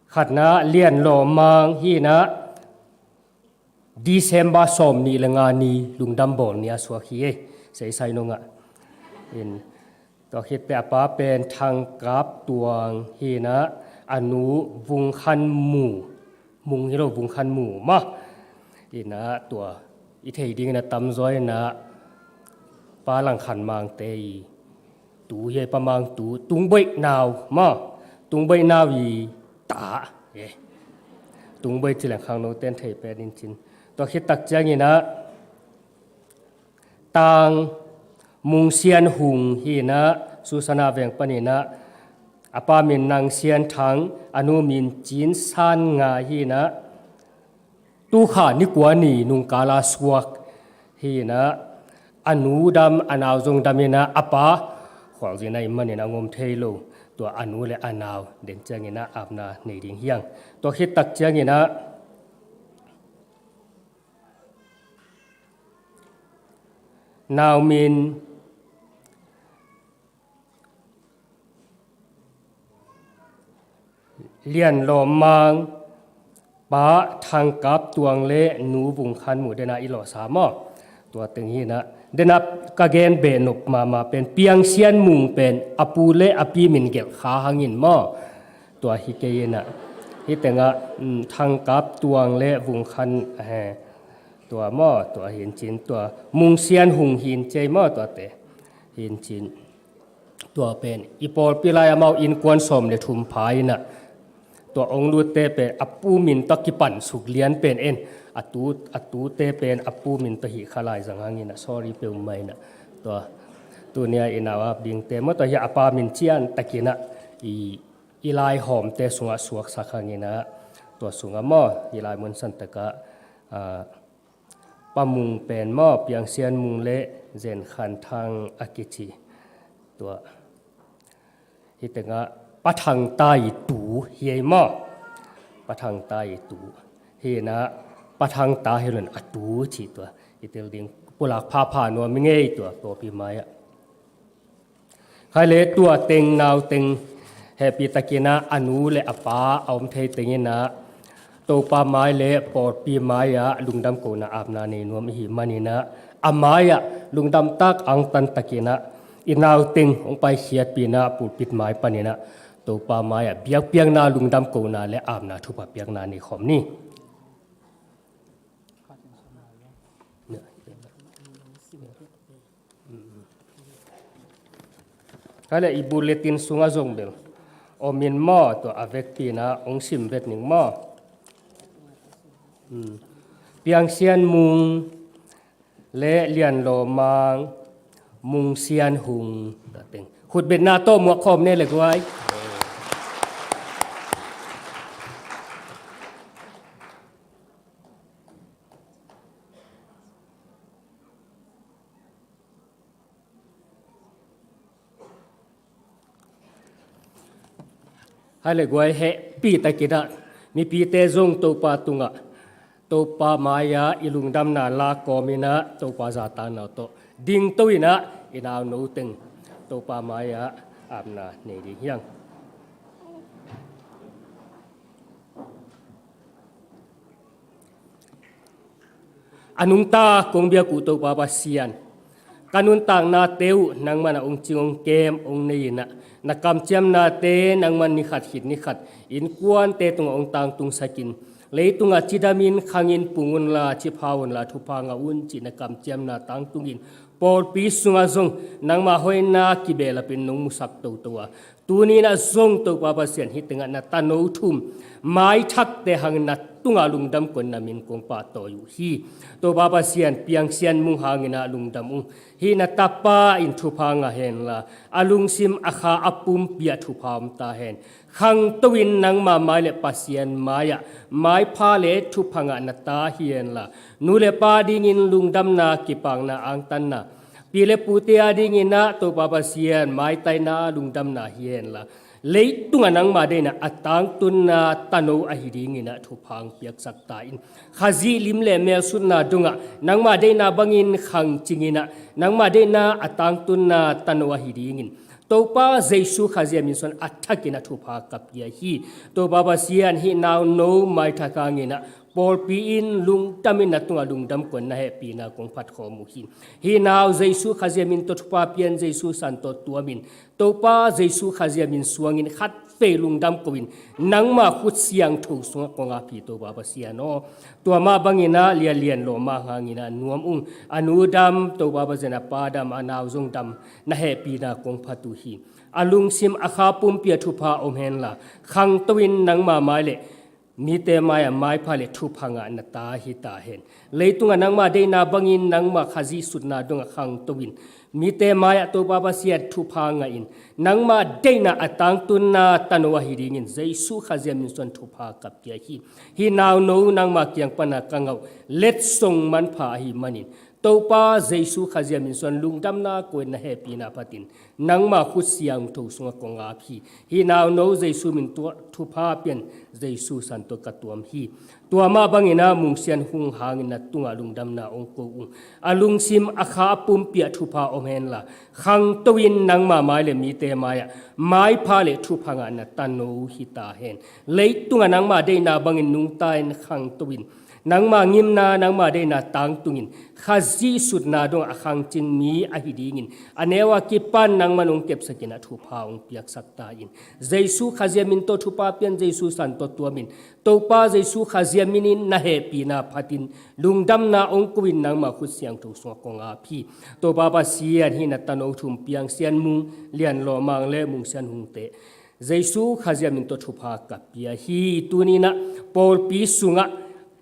khatna Lian Lawh Mang hi in ah, December sawm nih le nga ni lungdam bawl ni a suak hi ei, Seisai nungah. In, tua khit teh a pa pen Thang Kap Tuang hi in ah, a nu Vung Khan Mu, Mung hi lo, Vung Khan Mu mah. In ah tua i thei dingin a tamzaw in ah Pa Lang Khan Mangte i tu hi ei, Pa Mang tu, Tung Boih nau mah, Tung Boih nau i ta e. Tung Boih ci leng khangnote in thei pen in cin. Tua khit tak ciangin ah Tang Mung Sian Hung hi in ah, Susana veng panin ah, a pa min Nang Sian Thang, a nu min Cin San Nga hi in ah, tu kha ni kua ni nungkal a suak hi in ah, a nu dam, a nau zong dam in ah, a pa khualzin ahih manin a ngom thei lo. Tua a nu le a nau den ciangin ah apna nei ding hi hang. Tua khit tak ciangin ah nau min Lian Lawh Mang, Pa Thang Kap Tuang le Nu Vung Khan Mu, den a i lawhsa maw. Tua teng hi in ah, den a ka gen beh nop mahmah pen Piang Sian Mung pen a pu le a pi min gelh kha hang in maw. Tua hi kei in ah, hih teng ah, um, Thang Kap Tuang le Vung Khan, eh, tua maw, tua hi in cin, tua Mung Sian Hung hi in cei maw, tuate hi in cin. Tua pen i pawlpi lai amau innkuan sawm le thum pha in ah, tua hong lutte pen a pu min tawh kipan suk lian pen en, a tu, a tute pen a pu min tawh hih kha lai zang hang in ah, sorry peuhmah in ah. Tua tuni a i nau ap dingte maw, tua hi a pa min cian tak in ah i, i laihawmte sungah suaksak hang in ah, tua sungah maw, i laimun san tak ah, ah, Pa Mung pen maw, Piang Sian Mung le Zen Khan Thang a kici. Tua hi tengah Pa Thang Tai Tu hi ei maw? Pa Thang Tai Tu hi na, Pa Thang Ta hi lon a tu ci tua. I tel ding pulak phapha nuam i ngei tua pawlpi mai-ah. Khai le tua teng nau teng hehpih takin ah a nu le a pa a om thei tengin ah Topa mai le pawlpi mai-ah lungdam kohna apna nei nuam i hih manin ah a mai-ah lungdam tak angtan takin ah i nau teng hong paikhiatpih in ah pulpit mai panin ah Topa mai-ah biakpiakna lungdam kohna le apna thupha piakna nei khawm ni. Khai le i bulletin sungah zong bel om in maw, tua a vekpi in ah hong sim vet ning maw? Piang Sian Mung le Lian Law Mang, Mung Sian Hung, tua teng khutbetna tawh muak khawm ni le guai. Hai le guai, hehpih takin ah mipite zong Topa tungah, Topa mai-ah i lungdamna la kawmin ah Topa zahtakna tawh dingto in ah i nauno teng Topa mai-ah apna nei ding hi hang. A nungta kong biak uh Topa Pasian, ka nuntaknate uh nangman a hong cing hong kem hong nei in ah, na kamciamnate nangman ni khat khit ni khat innkuante tungah hong tangtungsak in, leitungah cidamin khangin pung unla, cipha unla, thupha ngah un cih na kamciamna tangtungin, pawlpi sungah zong nangmah hoihna kibelapin nong musak toto a, tuni in ah zong Topa Pasian, hih tengah na tano thum maithakte hangin na tungah lungdam kohna min kong pahtawi uh hi. Topa Pasian, Piang Sian Mung hangin ah lungdam ung. Hih na tapa in thupha ngah henla, a lungsim a kha a pumpi ah thupha om ta hen. Khangto in nangmah mai le Pasian mai-ah maipha le thupha ngah na ta hi henla, nu le pa dingin lungdamna, kipakna, angtanna, pi le pute a dingin ah Topa Pasian maitaina, lungdamna hi henla, leitungah nangmah deihna a tangtunna tano ahi dingin ah thupha hong piaksak ta in. Khazih lim le melsutna dongah nangmah deihna bangin khangcingin ah, nangmah deihna a tangtunna tano ahi dingin, Topa Jesu Khazih min suan a thakin ah thupha ka pia hi. Topa Pasian, hih nauno maithak hangin ah pawlpi in lungdamin na tungah lungdam kohna hehpihna kong phat khawm uh hi. Hih nau Jesu Khazih min tawh thupha pian, Jesu san tawh tuamin, Topa Jesu Khazih min suangin khatvei lungdam ko-in nangmah khut siangtho sungah kong ap hi Topa Pasian aw. Tua mah bangin ah Lian Law Mang hangin ah nuam ung. A nu dam, Topa Pasian, a pa dam, a nau zong dam, na hehpihna kong phat uh hi. A lungsim a kha pumpi ah thupha om henla, khangto in nangmah mai le mite mai-ah maipha le thupha ngah na ta hi ta hen. Leitungah nangmah deihna bangin nangmah Khazih sutna dongah khangto in, mite mai-ah Topa Pasian thupha ngah in, nangmah deihna a tangtunna tano ahi dingin Jesu Khazih min suan thupha ka pia hi. Hih nauno nangmah kiang pana ka ngah uh letsong manpha ahi manin, Topa Jesu Khazih min suan lungdamna ko-in na hehpihna phatin nangmah khut siangtho sungah kong ap hi. Hih nauno Jesu min tawh thupha pian, Jesu san tawh ka tuam hi. Tua mah bangin ah Mung Sian Hung hangin na tungah lungdamna hong ko ung. A lungsim a kha a pumpi ah thupha om henla, khangto in nangmah mai le mite mai-ah maipha le thupha ngah na tano hi ta hen. Leitungah nangmah deihna bangin nungta in khangto in, nangmah ngimna, nangmah deihna tangtungin, Khazih sutna dongah a khangcing mi ahi dingin, a neu a kipan nangman hong kepsakin ah thupha hong piaksak ta in. Jesu Khazih min tawh thupha pian, Jesu san tawh tuamin, Topa Jesu Khazih minin na hehpihna phatin lungdamna hong ko-in nangmah khut siangtho sungah kong ap hi. Topa Pasian, hih na tano thum Piang Sian Mung, Lian Law Mang le Mung Sian Hungte Jesu Khazih min tawh thupha ka pia hi. Tuni in ah pawlpi sungah,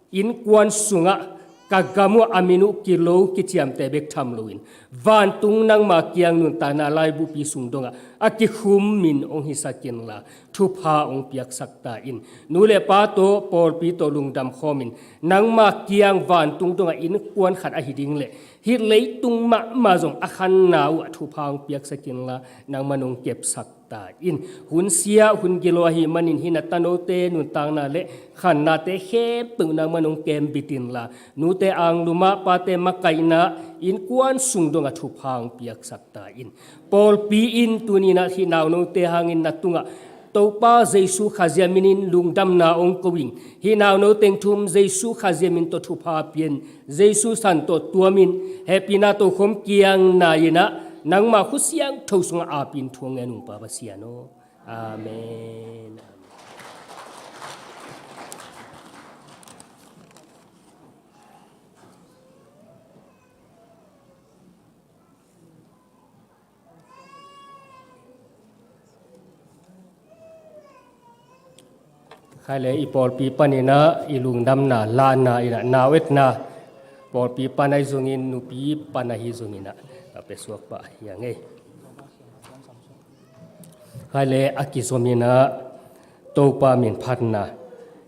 innkuan sungah, ka gam uh a min uh kilo kiciamteh bek tham loin, vantung nangmah kiang nuntakna laibupi sung dongah a kikhum min hong hisak inla, thupha hong piaksak ta in. Nu le pa tawh, pawlpi tawh lungdam khawmin, nangma kiang vantung dongah innkuan khat ahi ding le hih leitung mahmah zong a khanna uhah thupha hong piaksak inla, nangman hong kepsak ta in. Hun sia, hun gilo ahih manin hih na tanote nuntakna le khannate khempeuh nangman hong kembit inla, nute anglum ah, pate makaihna, innkuan sung dongah thupha hong piaksak ta in. Pawlpi in tuni-in ah hih naunote hangin na tungah Topa Jesu Khazih minin lungdamna hong ko ing. Hih nauno teng thum Jesu Khazih min tawh thupha pia in, Jesu san tawh tuam in, hehpihna tokhom kiang nai-in ah, nangma khut siangtho sungah ap in thu hong ngen ung Pa Pasian aw. Amen. Khai le i pawlpi panin ah i lungdamna lahna in ah, nau etna pawlpi pan ahi zongin, nupi pan ahi zongin ah, a pe suak pah hi a ngei. Khai le a kizom in ah, Topa min phatna,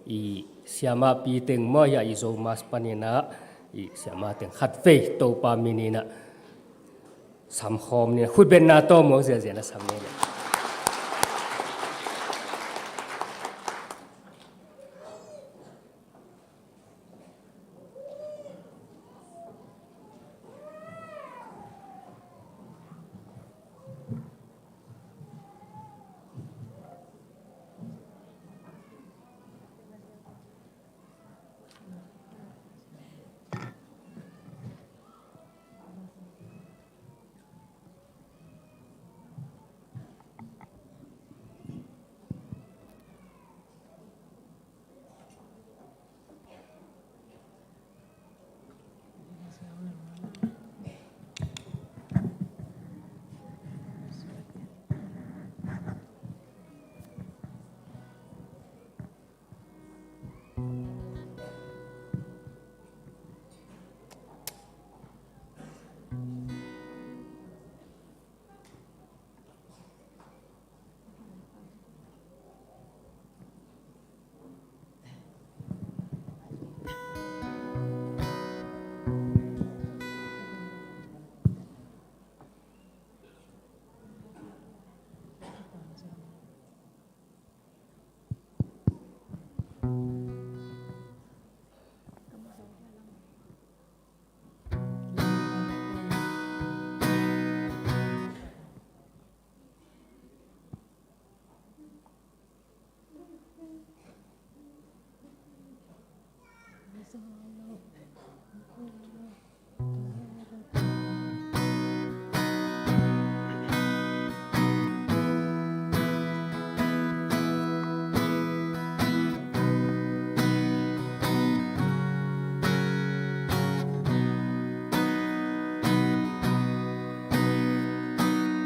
i siamahpi teng maw, hi a i Zomus panin ah, i siamah teng khatvei Topa minin ah samkhawm ni, khutbetna tawh muang ziahziah na sam ni.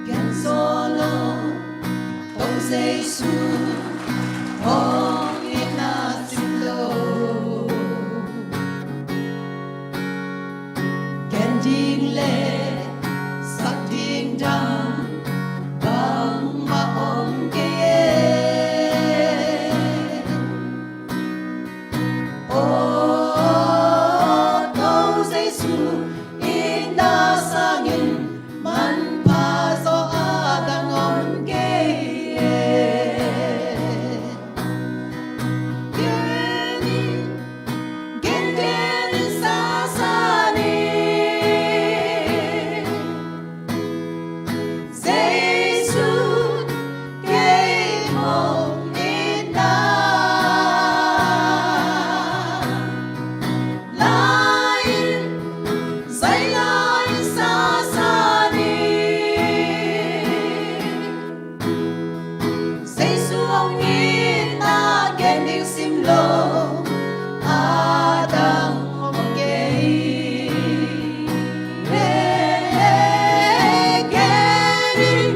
Gen solo, Topa Jesu hong itna sim lo. Gen ding le sak ding dang bangmah om kei e. Aw Topa Jesu, itna sangin manpha zaw a dang om kei e. Gen in, gen, gen in sasa ni. Jesu, kei hong itna la in, zai la in sasa ni. Jesu hong itna gen ding sim lo a dang om kei. Gen in,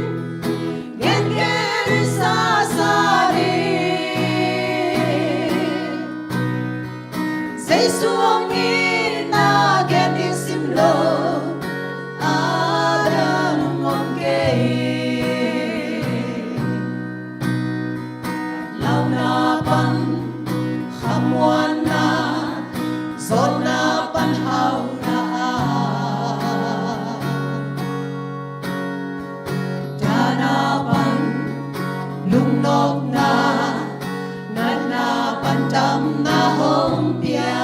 gen, gen in sasa Nopna, natna pan damna hong pia.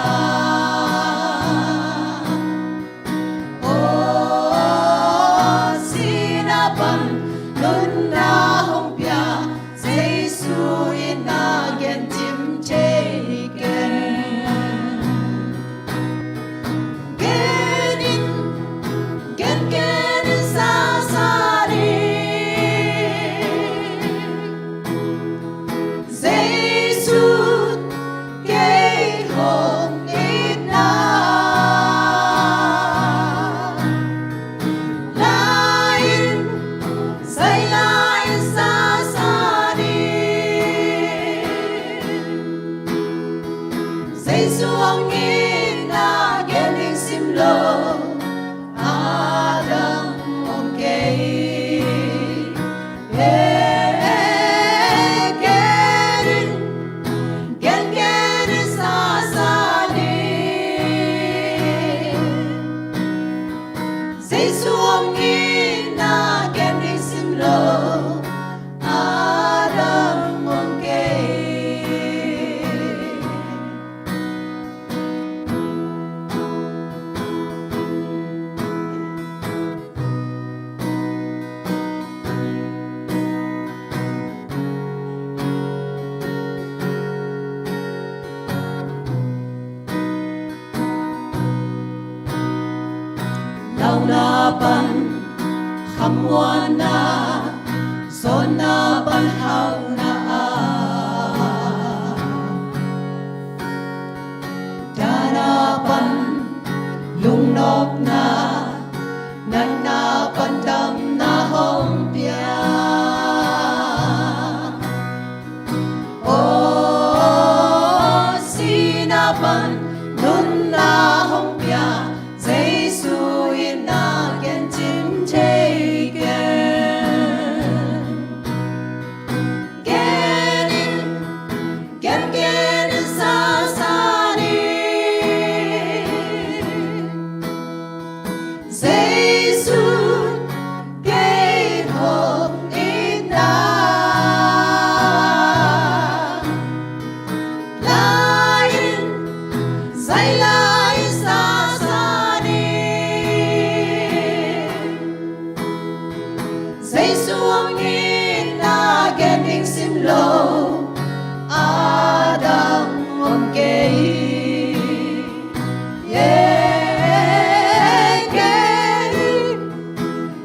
Aw, sihna pan nunna hong pia, Jesu in na gen cim thei ken. Gen in, gen, gen in sasa ding. Jesu kei hong itna. La in, zai la in sasa ding. Jesu hong itna gen ding sim lo, a dang om kei. Eh, eh, gen in, gen, gen in sasa ding. Jesu hong itna gen ding sim lo, a dang om kei. Launa pan khamuanna, zawnna pan hauhna a, dahna pan lungnopna, natna pan damna hong pia. Aw, sihna pan nunna hong pia, Jesu in na gen cim thei ken. Gen in, gen, gen in sasa ding. Jesu kei hong itna. La in, zai la in sasa ding. Jesu hong itna gen ding sim lo, a dang om kei. Yeah, gen,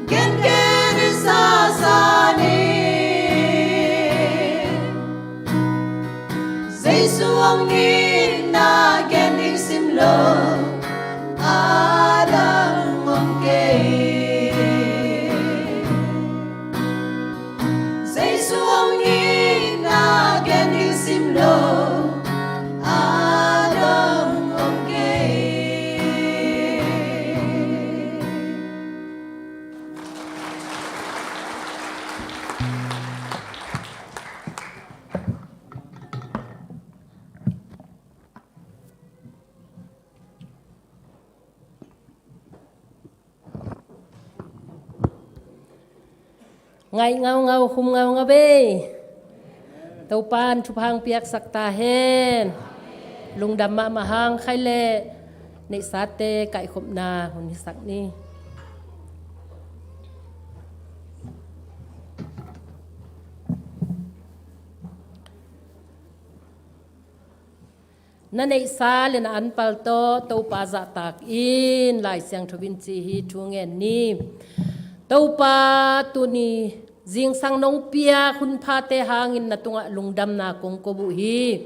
gen, gen in sasa ding. Jesu hong itna gen ding sim lo, a dang om kei. Jesu hong itna gen ding sim lo, a dang om kei. Ngaih ngaungau, khum ngaungau ei. Topa'n thupha hong piaksak ta hen. Lungdam mahmah hang. Khaih leh neihsate kaihkhopna hun hisak ni. Na neihsa le na anpal tawh Topa zahtak in, Lai Siangtho in ci hi. Thu ngen ni. Topa, tuni zingsang nong piak hun phate hangin na tungah lungdamna kong ko uh hi.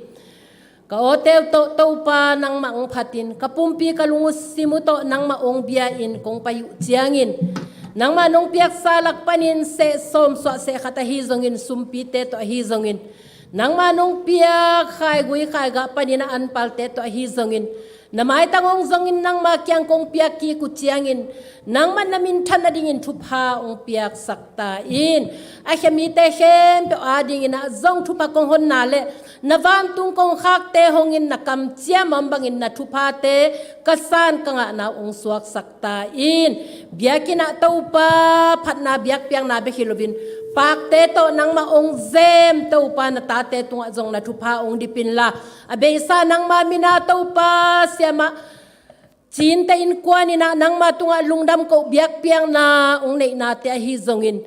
Ka awte uh tawh Topa, nangmah hong phatin, ka pumpi ka lung uh sim uh tawh nangmah hong bia-in kong pai uh ciangin, nangmah nong piaksa lak panin seh sawm, suah seh khat ahi zongin, sumpite tawh ahi zongin, nangmah nong piak khaigui khaigah panin a anpalte tawh ahi zongin, Na maitang hong zongin nangma kiang kong piak kik uh ciangin, nangman na minthan nadingin thupha hong piaksak ta in. A khemite khempeuh adingin ah zong thupha kong honna le na vantung kongkhakte hongin na kamciam a om bangin na thuphate ka san ka ngahna uh hong suaksak ta in. Biakinn ah Topa phatna biakpiakna bek hi loin, pakte tawh nangmah hong zem Topa na tate tungah zong na thupha hong dip inla, a beisa nangma min a Topa siamah Cinte innkuan in ah nangma tungah lungdam koh biakpiakna hong neihnate ahi zongin,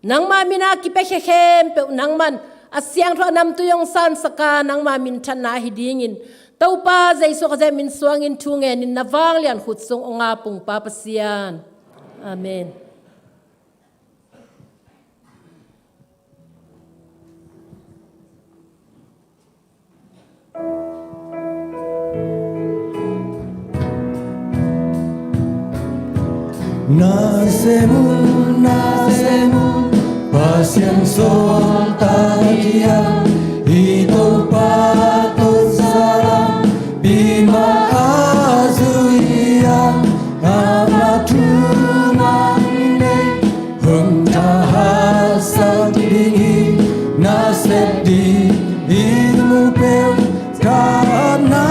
nangma min a kipiakhia khempeuh nangman a siangtho a namtui hong sansak a, nangma minthanna ahi dingin Topa Jesuh Khazih min suangin thu ngenin na vanglian khut sung hong ap ung Pa Pasian. Amen. Nasem un, nasem un, Pasian sawltak hi a, i Topa tawh salam pi mah a zui a, amah thu mah nei hong thahatsak ding hi. Nasep ding i mu peuh ka apna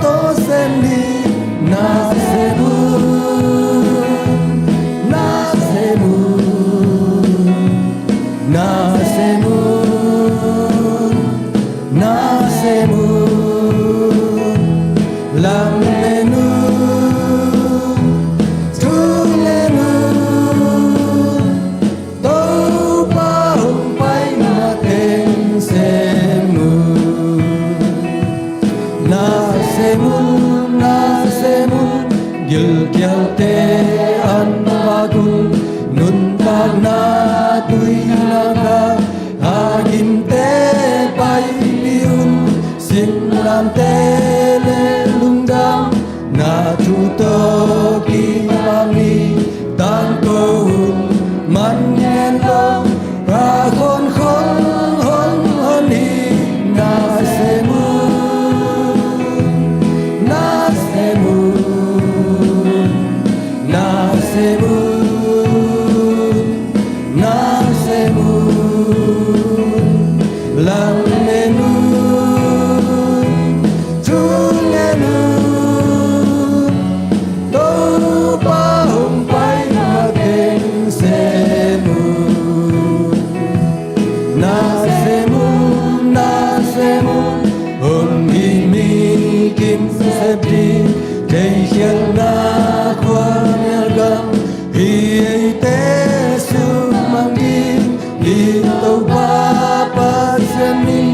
tawh sem ding. Nasem un, nasem un, nasem un, nasem un, lamen un, thunen un, Topa hong pai mateng sem un. Nasem un, nasem un, gilkialte an vak un, nuntakna tui lakah a gimte paipih un, singlamteh le lungdamna thu tawh kipanin tangko un, man ngen lo, a khonkhong hong hon hi. Nasem un, nasem un, nasem un, nasem un, lamen un, thunen un, Topa hong pai mateng sem un. Nasem un, nasem un, hong hi mi kim sep ding, theikhialhna khua mial gam hi eite sumang ding, i Topa Pasian min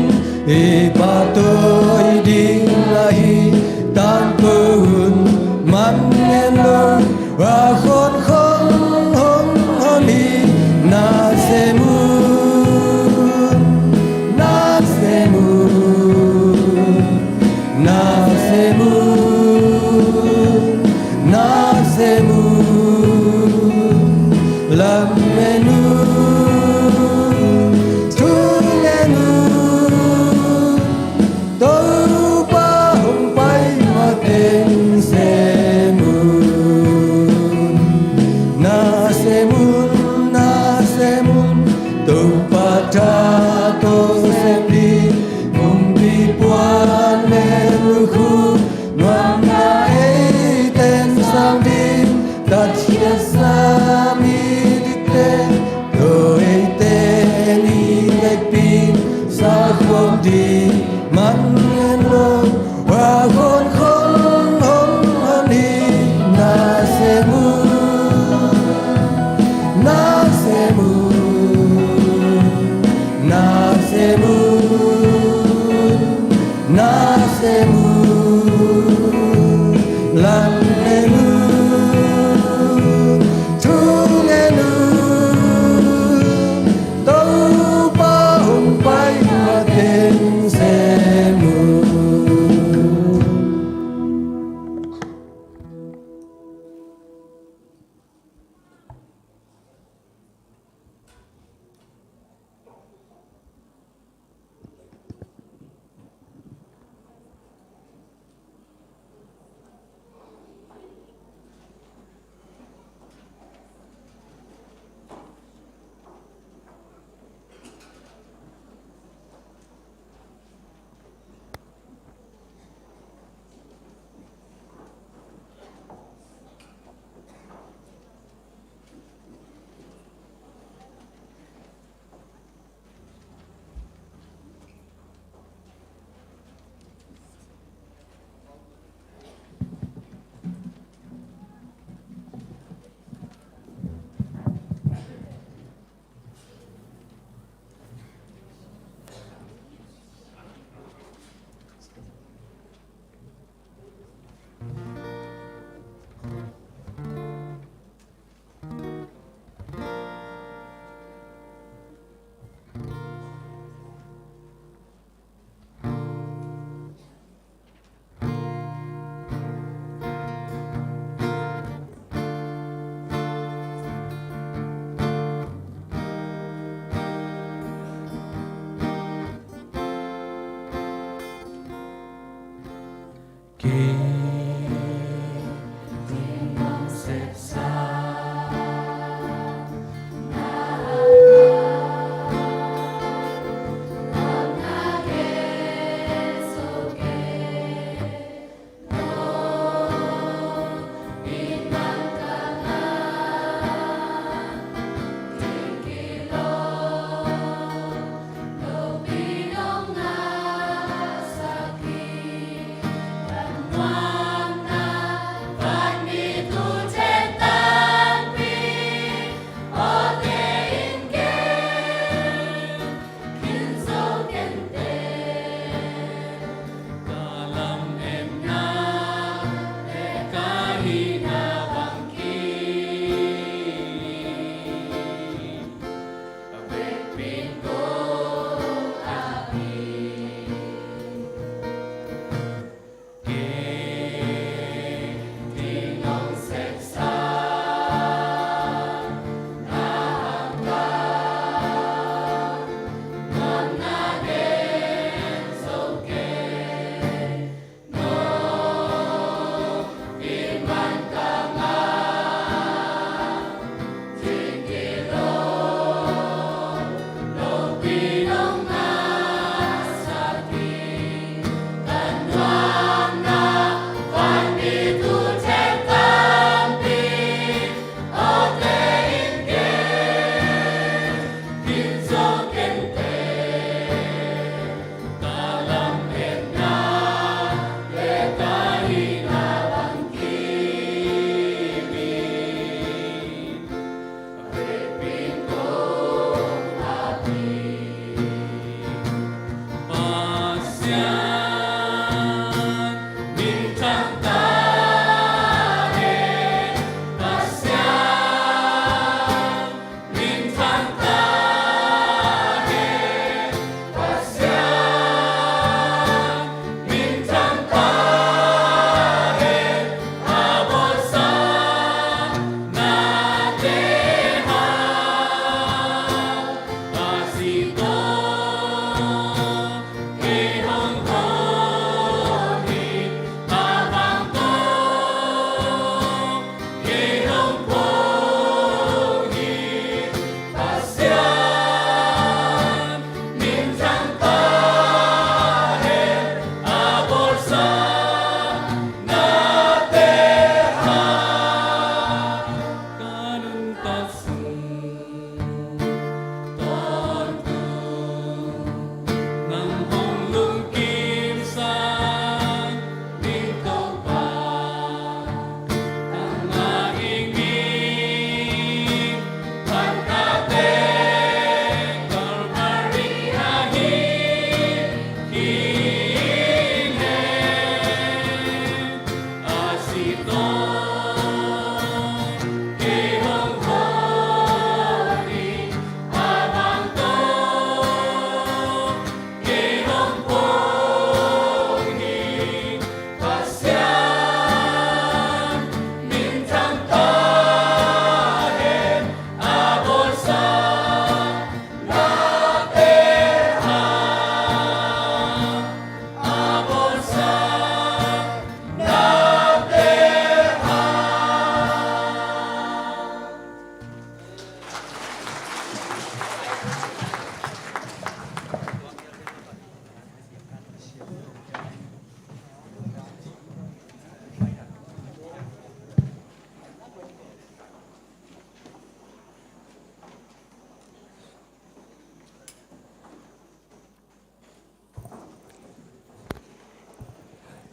i pahtawi ding ahi. Tangko un, man ngen lo, a khonkhong hong hon hi. Nasem un, nasem un, nasem un, nasem un, lamen un, thunen un, Topa hong pai mateng sem un. Nasem un, nasem un, Topa tha tawh sem ding, kumpi puan le lukhu, nuamna eiten sang ding, tatkhiatsa mi dikte tawh eite in i vekpi-in sakhawm ding, man ngen lo, a khonkhong hong hon hi. Nasem un, nasem un, nasem un, nasem un, lamen un, thunen un, Topa hong pai mateng sem un.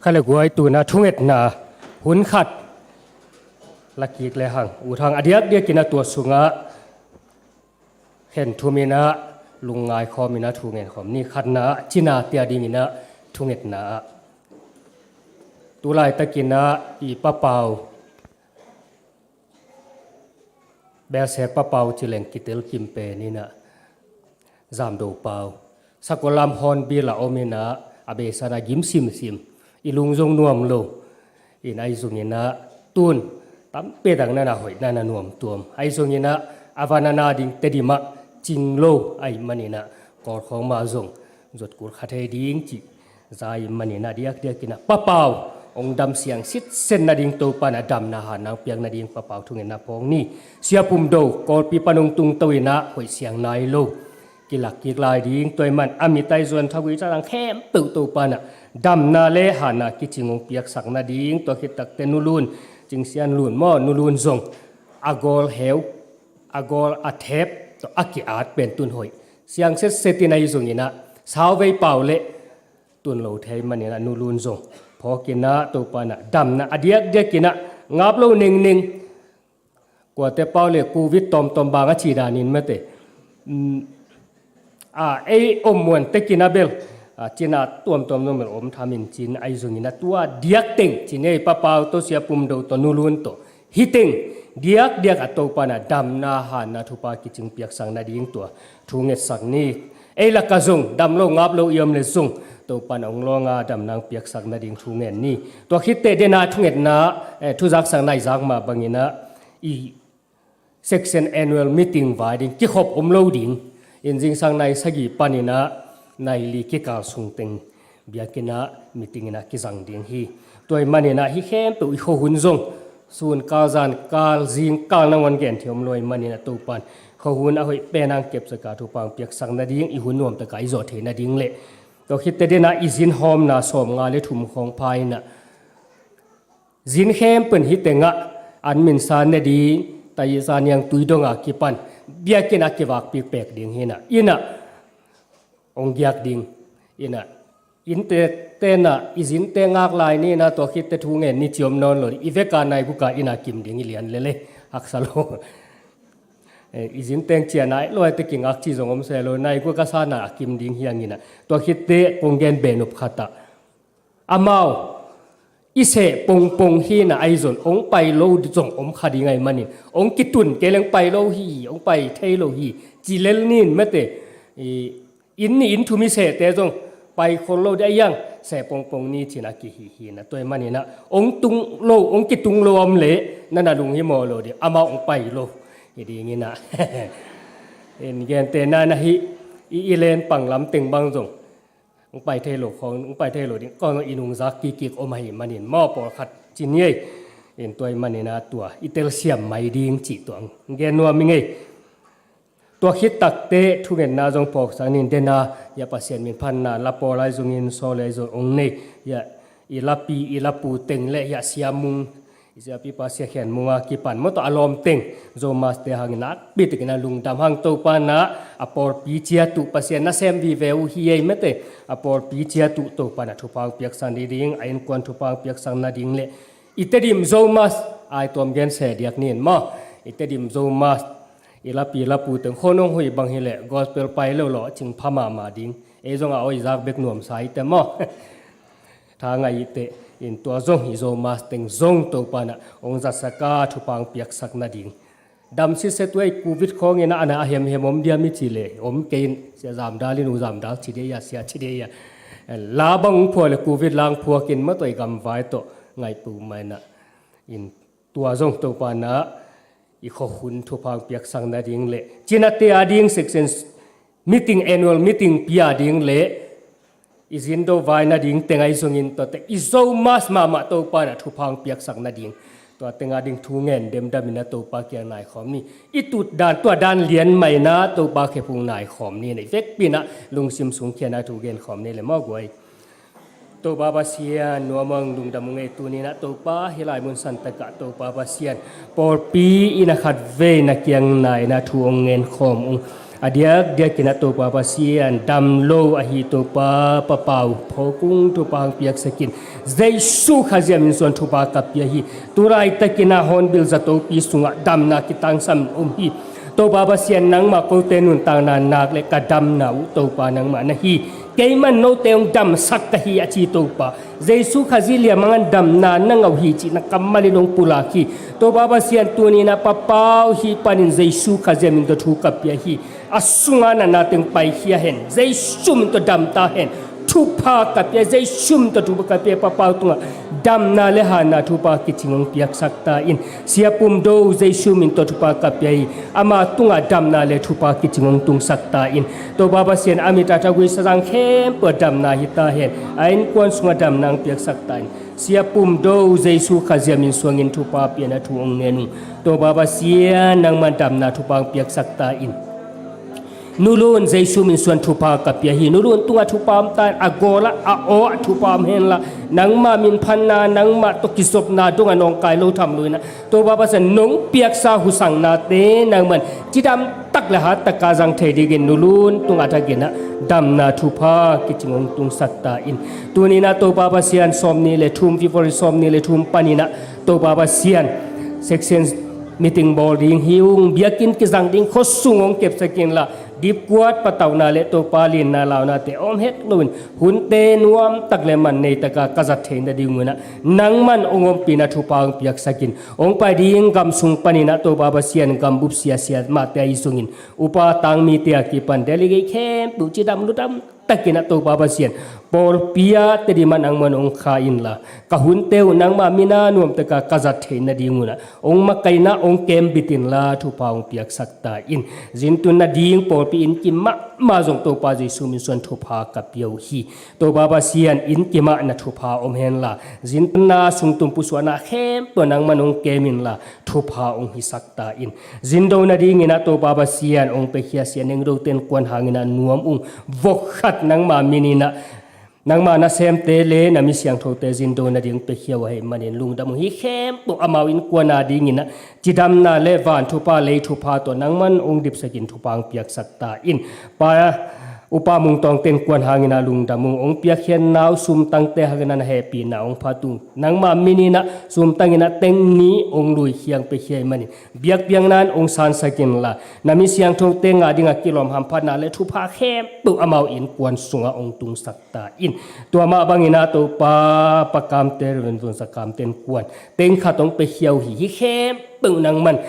Kha le guai, tuna thungetna hun khat la kik le hang, U Thang a diakdiakin a tua sungah khen thumin ah lungngai khawmin ah thungen khawm ni. Khatna ah cinate a dingin ah thungetna ah tu laitakin ah i Pa Pau, Belsek Pa Pau ci leng kitel kim pen in ah, Zamdo Pau, sakol lam Hornbill ah om in ah, a beisa in ah gim simsim, i lung zong nuam lo. In ahi zongin ah tun tampi tak na na hoih, na na nuam tuam. Ahi zongin ah a van a na ding Tedim ah cing lo ahih manin ah, Kawlkhawng mah zong zot kul kha thei ding cih za ahih manin ah, diakdiakin ah Pa Pau Hong dam siang sitset nading Topa in ah damna hanna hong piak nading Pa Pau thungetna phawng ni. Sia Pum Do Kawlpi pan hong tungto in ah hoih siang nai lo kilak kik lai ding. Tua ahih man a mit, a zuan, thagui, thalang khempeuh Topa in ah damna le hanna kicing hong piaksak nading. Tua khit takteh Nu Lun, Cing Sian Lun maw, Nu Lun zong a gawl heu, a gawl a thep tawh a ki-at pen tun hoih siang sitset in ahi zongin ah sauvei pau leh tun lo thei manin ah Nu Lun zong phawk in ah Topa in ah damna a diakdiak in ah ngap lo nengneng, kuate pau leh Covid tawmtawm bang a ci danin mate, um, a, ei om muan tek in ah bel, a, cina tuamtuam zong bel om tham in cin ahi zongin ah tua diak teng cin ei Pa Pau tawh, Sia Pum Do tawh, Nu Lun tawh, hih teng diakdiak ah Topa in ah damna hanna thupha kicing piaksak nading tua thu ngetsak ni. Ei lakah zong dam lo ngap lo i om leh zong Topa in ah hong lawng a damna hong piaksak nading thu ngen ni. Tua khit teh dena thungetna, eh, thuzaksakna i zak mah bangin ah i section annual meeting vai ding kikhop om lo ding. In zingsang nai sagih panin ah nai li kikal sung teng biakinn ah meeting in ah kizang ding hi. Tua ahih manin ah hih khempeuh i khuahun zong sun kal, zan kal, zing kal nangawn gen thei om lo ahih manin ah Topa in khuahun a hoih pen hong kepsak a thupha hong piaksak nading, i hun nuamtak a i zawh theih nading leh tua khit teh dena i zin hawmna sawmnga le thum khawng pha in ah zin khempeuh in hih teng ah an minsa ne ding, taisa niangtui dong a kipan biakinn ah kivakpik pek ding hi in ah, in ah hong giak ding. In ah innte ten ah i zinte ngak lai ni in ah, tua khit teh thu ngen ni ci om nawn lo ding. I vek a nai guk a inn ah kim ding i lian lele, haksa lo. Eh, i zin teng ciah nai lo a teh kingak ci zong om se lo, nai guk a san a kim ding hi hang in ah, tua khit teh kong gen beh nop khat ah amau i seh pongpong hi in ah, ahi zong hong pai lo zong om kha ding ahih manin, hong kitun kei leng pai lo hi, hong pai thei lo hi ci lel ni in mate. I inn nih inn thum i sehte zong pai khol lo ding, ahi hang seh pongpong ni ci in ah kihih hi in ah. Tua ahih manin ah hong tung lo, hong kitung lo om leh na na lunghimawh lo ding, amau hong pai lo hi ding in ah. In gentehna in ah hih i, i len pang lam teng bang zong hong pai thei lo khawng, hong pai thei lo ding khawng i nungzak kikkik om ahih manin maw, pawlkhat ci ni ei. In tua ahih manin ah tua i telsiam mai ding cih tua hong gen nuam ing ei. Tua khit takteh thungetna zong phawksak ni in, dena hiah Pasian min phatna la pawl ahi zongin sawl ahi zong hong nei, hiah i lapi i lapu teng leh hiah Sia Mung, i siapipa Sia Khen Mung a kipan maw tawh a lawm teng Zomaste hangin nakpi takin ah lungdam hang. Topa in ah a pawlpi ciat uh, Pasian nasem vive uh hi ei mate, a pawlpi ciat uh Topa in ah thupha hong piaksak ni ding, a innkuan thupha hong piaksak nading leh i Tedim Zomas, ai tuam gen se diak ni in maw, i Tedim Zomas i lapi lapu teng khonong hoih bang hileh gospel pai lo lawhcing pha mahmah ding. Ei zong a oi zak bek nuamsa i teh maw. Tha ngai i teh in, tua zong i Zomas teng zong Topa in ah hong zatsak a thupha hong piaksak nading. Dam sitset uh ei, Covid khawng in ah a na a hemhem om diam i cih leh om kei in, Sia Zam Dal in, U Zam Dal ci dei a, Sia ci dei a. La bang hong phuak leh Covid la hong phuak in maw, tua i gamvai tawh ngaih peuhmah in ah. In tua zong Topa in ah i khuahun thupha hong piaksak nading leh cinate a ding section meeting, annual meeting pi a ding leh i zin do vai nading teng ahi zongin, tuate i Zomas mahmah Topa in ah thupha hong piaksak nading, tua teng a ding thu ngen demdam in ah Topa kiang nai khawm ni. I tut dan, tua dan lian mah in ah Topa khephung nai khawm ni. Nei vekpi in ah lungsim sungkhia in ah thu gen khawm ni leh maw guai. Topa Pasian, nuam ung, lungdam ung ei. Tuni in ah Topa, hih lai mun santak ah Topa Pasian, pawlpi in ah khatvei na kiang nai in ah thu hong ngen khawm ung. A diakdiak in ah Topa Pasian, dam lo ahi Topa, Pa Pau phawk ung, thupha hong piaksak in. Jesu Khazih min suang thupha ka pia hi. Tu laitak in ah Hornbill zatopi sungah damna kitangsam om hi. Topa Pasian, nangmah kote nuntakna nak leh ka damna uh Topa nangmah na hi. Keiman note hong damsak ka hi a ci Topa. Jesu Khazih lian hangin damna na ngah uh hi cih na kammal in hong pulak hi. Topa Pasian, tuni in ah Pa Pau hih panin Jesu Khazih min tawh thu ka pia hi. A sungah natna teng paikhia hen. Jesu min tawh damta hen. thupha ka pia, Jesu min tawh thupha ka pia, Papa aw tungah damna le hanna thupha kicing hong piaksak ta in. Sia Pum Do Jesu min tawh thupha ka pia hi, ama tungah damna le thupha kicing hong tungsak ta in. Topa Pasian a mit a tha guisa zang khempeuh ah damna hi ta hen. A innkuan sungah damna hong piaksak ta in. Sia Pum Do Jesu Khazih min suangin thupha piana thu hong ngen ung. Topa Pasian nangman damna thupha hong piaksak ta in. Nu Lun Jesu min suan thupha ka pia hi. Nu Lun tungah thupha om ta in, a gawl ah a aw ah thupha om henla, nangmah min phatna, nangmah tawh kizopna dongah nawngkai lo tham lo in ah, Topa Pasian nong piaksa husangnate nangman cidam tak le hat taka zang thei dingin Nu Lun tungah thakin ah damna thupha kicing hong tungsak ta in. Tuni in ah Topa Pasian sawmnih le thum, February sawmnih le thum panin ah Topa Pasian section meeting bawl ding hi ung, biakinn kizang ding, khuasung hong kepsak inla, dipkuat patauhna le Topa lianna launate om hek loin, hunte nuam tak le man nei taka ka zat theih nadingun ah nangman hong ompihna thupha hong piaksak in. Hong pai ding gam sung panin ah Topa Pasian gambup siasia mahte ahi zongin, upa tangmite a kipan delegate khempeuh cidam ludam takin ah Topa Pasian, pawlpi ah Tedim ah nangman hong kha inla, ka hunte uh nangmah min a nuam taka ka zat theih nadingun ah hong makaihna hong kembit inla, thupha hong piaksak ta in. Zintun nading pawlpi inn kim mahmah zong Topa Jesu min suan thupha ka pia uh hi. Topa Pasian, inn kim ah na thupha om henla, zintunna sungtum pusuahna khempeuh nangman hong kem inla, thupha hong hisak ta in. Zindo nadingin ah Topa Pasian hong piakhia Sia Neng Do Ten Kuan hangin ah nuam ung. Vok khat nangma min in ah, nangma nasemte le na mi siangthote zindo nading piakhia uh ahih manin lungdam ung. Hih khempeuh amau innkuan adingin ah cidamna le van thupha, lei thupha tawh nangman hong dipsakin thupha hong piaksak ta in. Pa Upa Mung Tawng Ten Kuan hangin ah lungdam ung. Hong piakkhiatna uh sumtangte hangin ah na hehpihna hong phat ung. Nangma min in ah sumtang in ah teng nih hong luikhiang piakhia ahih manin biakpiakna in hong sansak inla, na mi siangthote ngah dingah kilawm hamphatna le thupha khempeuh amau innkuan sungah hong tungsak ta in. Tua mah bangin ah Topa, Pa Kamte, Reverend Vun Za Kam Ten Kuan, teng khat hong piakhia uh hi. Hih khempeuh nangman,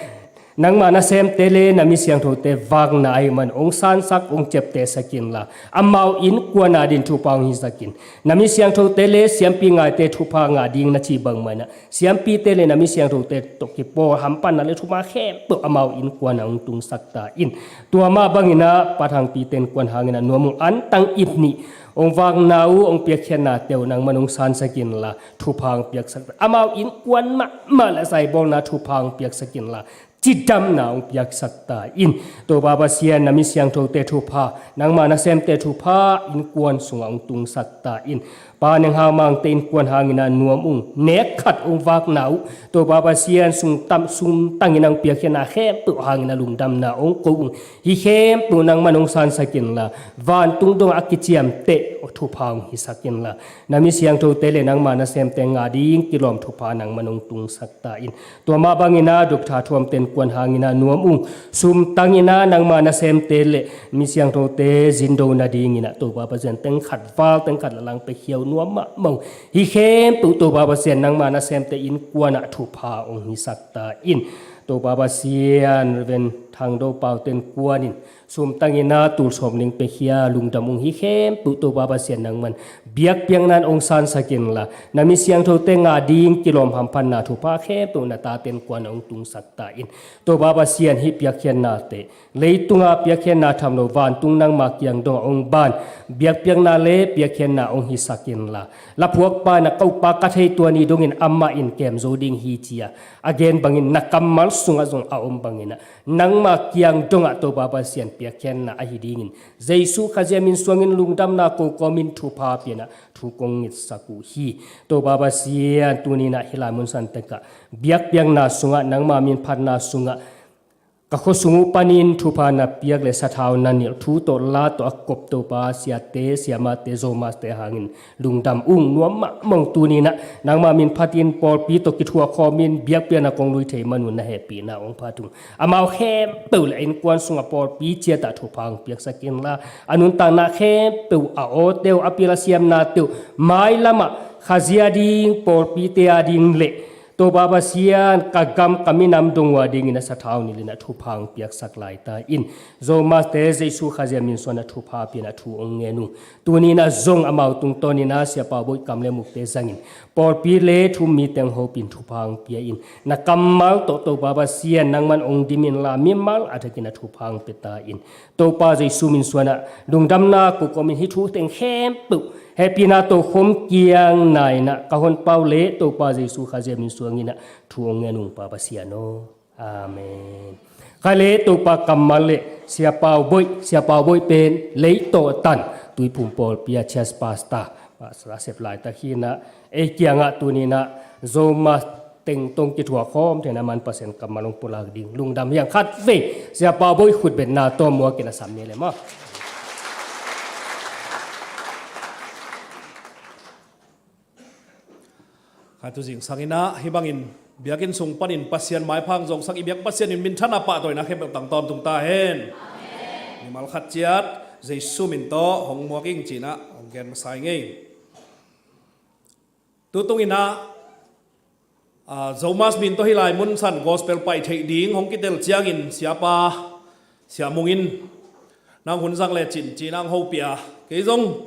nangma nasemte le na mi siangthote vakna ahih man hong sansak, hong ciaptehsak inla, amau innkuan adingin thupha hong hisak in. Na mi siangthote le siampi ngaite thupha ngah ding na cih bangmah in ah, siampite le na mi siangthote tawh kipawl hamphatna le thupha khempeuh amau innkuan ah hong tungsak ta in. Tua mah bangin ah Pa Thang Pi Ten Kuan hangin ah nuam ung. Antang ip nih hong vakna uh, hong piakkhiatnate uh nangman hong sansak inla, thupha hong piaksak ta. Amau innkuan mahmah le zaibawlna thupha hong piaksak inla, cidamna hong piaksak ta in. Topa Pasian, na mi siangthote thupha, nangma nasemte thupha innkuan sungah hong tungsak ta in. Pa Neng Hau Mangte innkuan hangin ah nuam ung. Nek khat hong vakna uh, Topa Pasian, sumtang in hong piakkhiatna khempeuh hangin ah lungdamna hong ko ung. Hih khempeuh nangman hong sansak inla, vantung dongah a kiciamteh thupha hong hisak inla, na mi siangthote le nangma nasemte ngah ding kilawm thupha nangman hong tungsak ta in. Tua mah bangin ah Doctor Thuam Ten Kuan hangin ah nuam ung. Sumtang in ah nangma nasemte le mi siangthote zindo nadingin ah Topa Pasian, teng khat val teng khat lalang piakhia uh nuam mahmah ung. Hih khempeuh Topa Pasian, nangma nasemte innkuan ah thupha hong hisak ta in. Topa Pasian, Reverend Thang Do Pau Ten Kuan in sumtang in ah tul sawm ning piakhia, lungdam ung. Hih khempeuh Topa Pasian, nangman biakpiakna in hong sansak inla, na mi siangthote ngah ding kilawm hamphatna thupha khempeuh na ta Ten Kuan ah hong tungsak ta in. Topa Pasian, hih piakkhiatnate, leitunga piakkhiatna tham lo, vantung nangma kiang dongah hong ban biakpiakna le piakkhiatna hong hisak inla, laphuakpa in ah, ka upa ka thei tua ni dongin amah in kem zo ding hi, ci-a a gen bangin na kammal sungah zong a om bangin ah, nangma kiang dongah Topa Pasian piakkhiatna ahi dingin Jesu Khazih min suangin lungdamna ko kawmin thupha pian ah thu kong ngetsak uh hi. Topa Pasian, tuni in ah hih lai mun santak ah biakpiakna sungah, nangma min phatna sungah, ka khuasung uh panin thupha na piak le sathau na nilh, thu tawh la tawh a kop Topa, siate, siamate, Zomate hangin lungdam ung. Nuam mahmah ung. Tuni in ah nangma min phatin pawlpi tawh kithuah khawmin biakpiakna kong lui thei man un na hehpihna hong phat ung. Amau khempeuh le a innkuan sungah pawlpi ciat ah thupha hong piaksak inla, a nuntakna khempeuh, a awte uh, a pil a siamnate uh, mailam ah Khazih ading, pawlpite ading le Topa Pasian, ka gam ka minam dong uh a dingin a sathau nilhin a thupha hong piaksak lai ta in. Zomaste Jesu Khazih min suan a thupha pian a thu hong ngen uh. Tuni in a zong amau tungtawnin a Sia Pau Boih kam le mukte zangin pawlpi le thu-um mite hong hopin thupha hong pia in. Na kammal tawh Topa Pasian nangman hong dim inla mimal a thakin a thupha hong pia ta in. Topa Jesu min suan a lungdamna ko kawmin hih thu teng khempeuh hehpihna tokhom kiang na in a ka honpa uh le Topa Jesu Khazih min suangin a thu hong ngen ung Pa Pasian aw. Amen. Kha le Topa kammal le Sia Pau Boih, Sia Pau Boih pen lei tawh tan Tuiphum pawlpi a church pastor, pastor a sep laitak hi in a, ei kiangah tuni in a Zomaste teng tawh kithuah khawm theihna man Pasian kammal hong pulak ding lungdam hi hang. Khatvei Sia Pau Boih khutbetna tawh muakin a sam ni le maw. Kha tu zingsang in a hih bangin biakinn sung panin Pasian maipha hong zawngsak i biak Pasian in minthanna pahtawina khempeuh tang tawntung ta hen. Mimal khat ciat Jesu min tawh hong muak ing ci in a hong gen masa ing ei. Tutung in a, a, Zomaste min tawh hih lai mun san gospel pai theih ding hong kitel ciangin siapa, Sia Mung in nang hun zang le cin ci in a hong hopih a, kei zong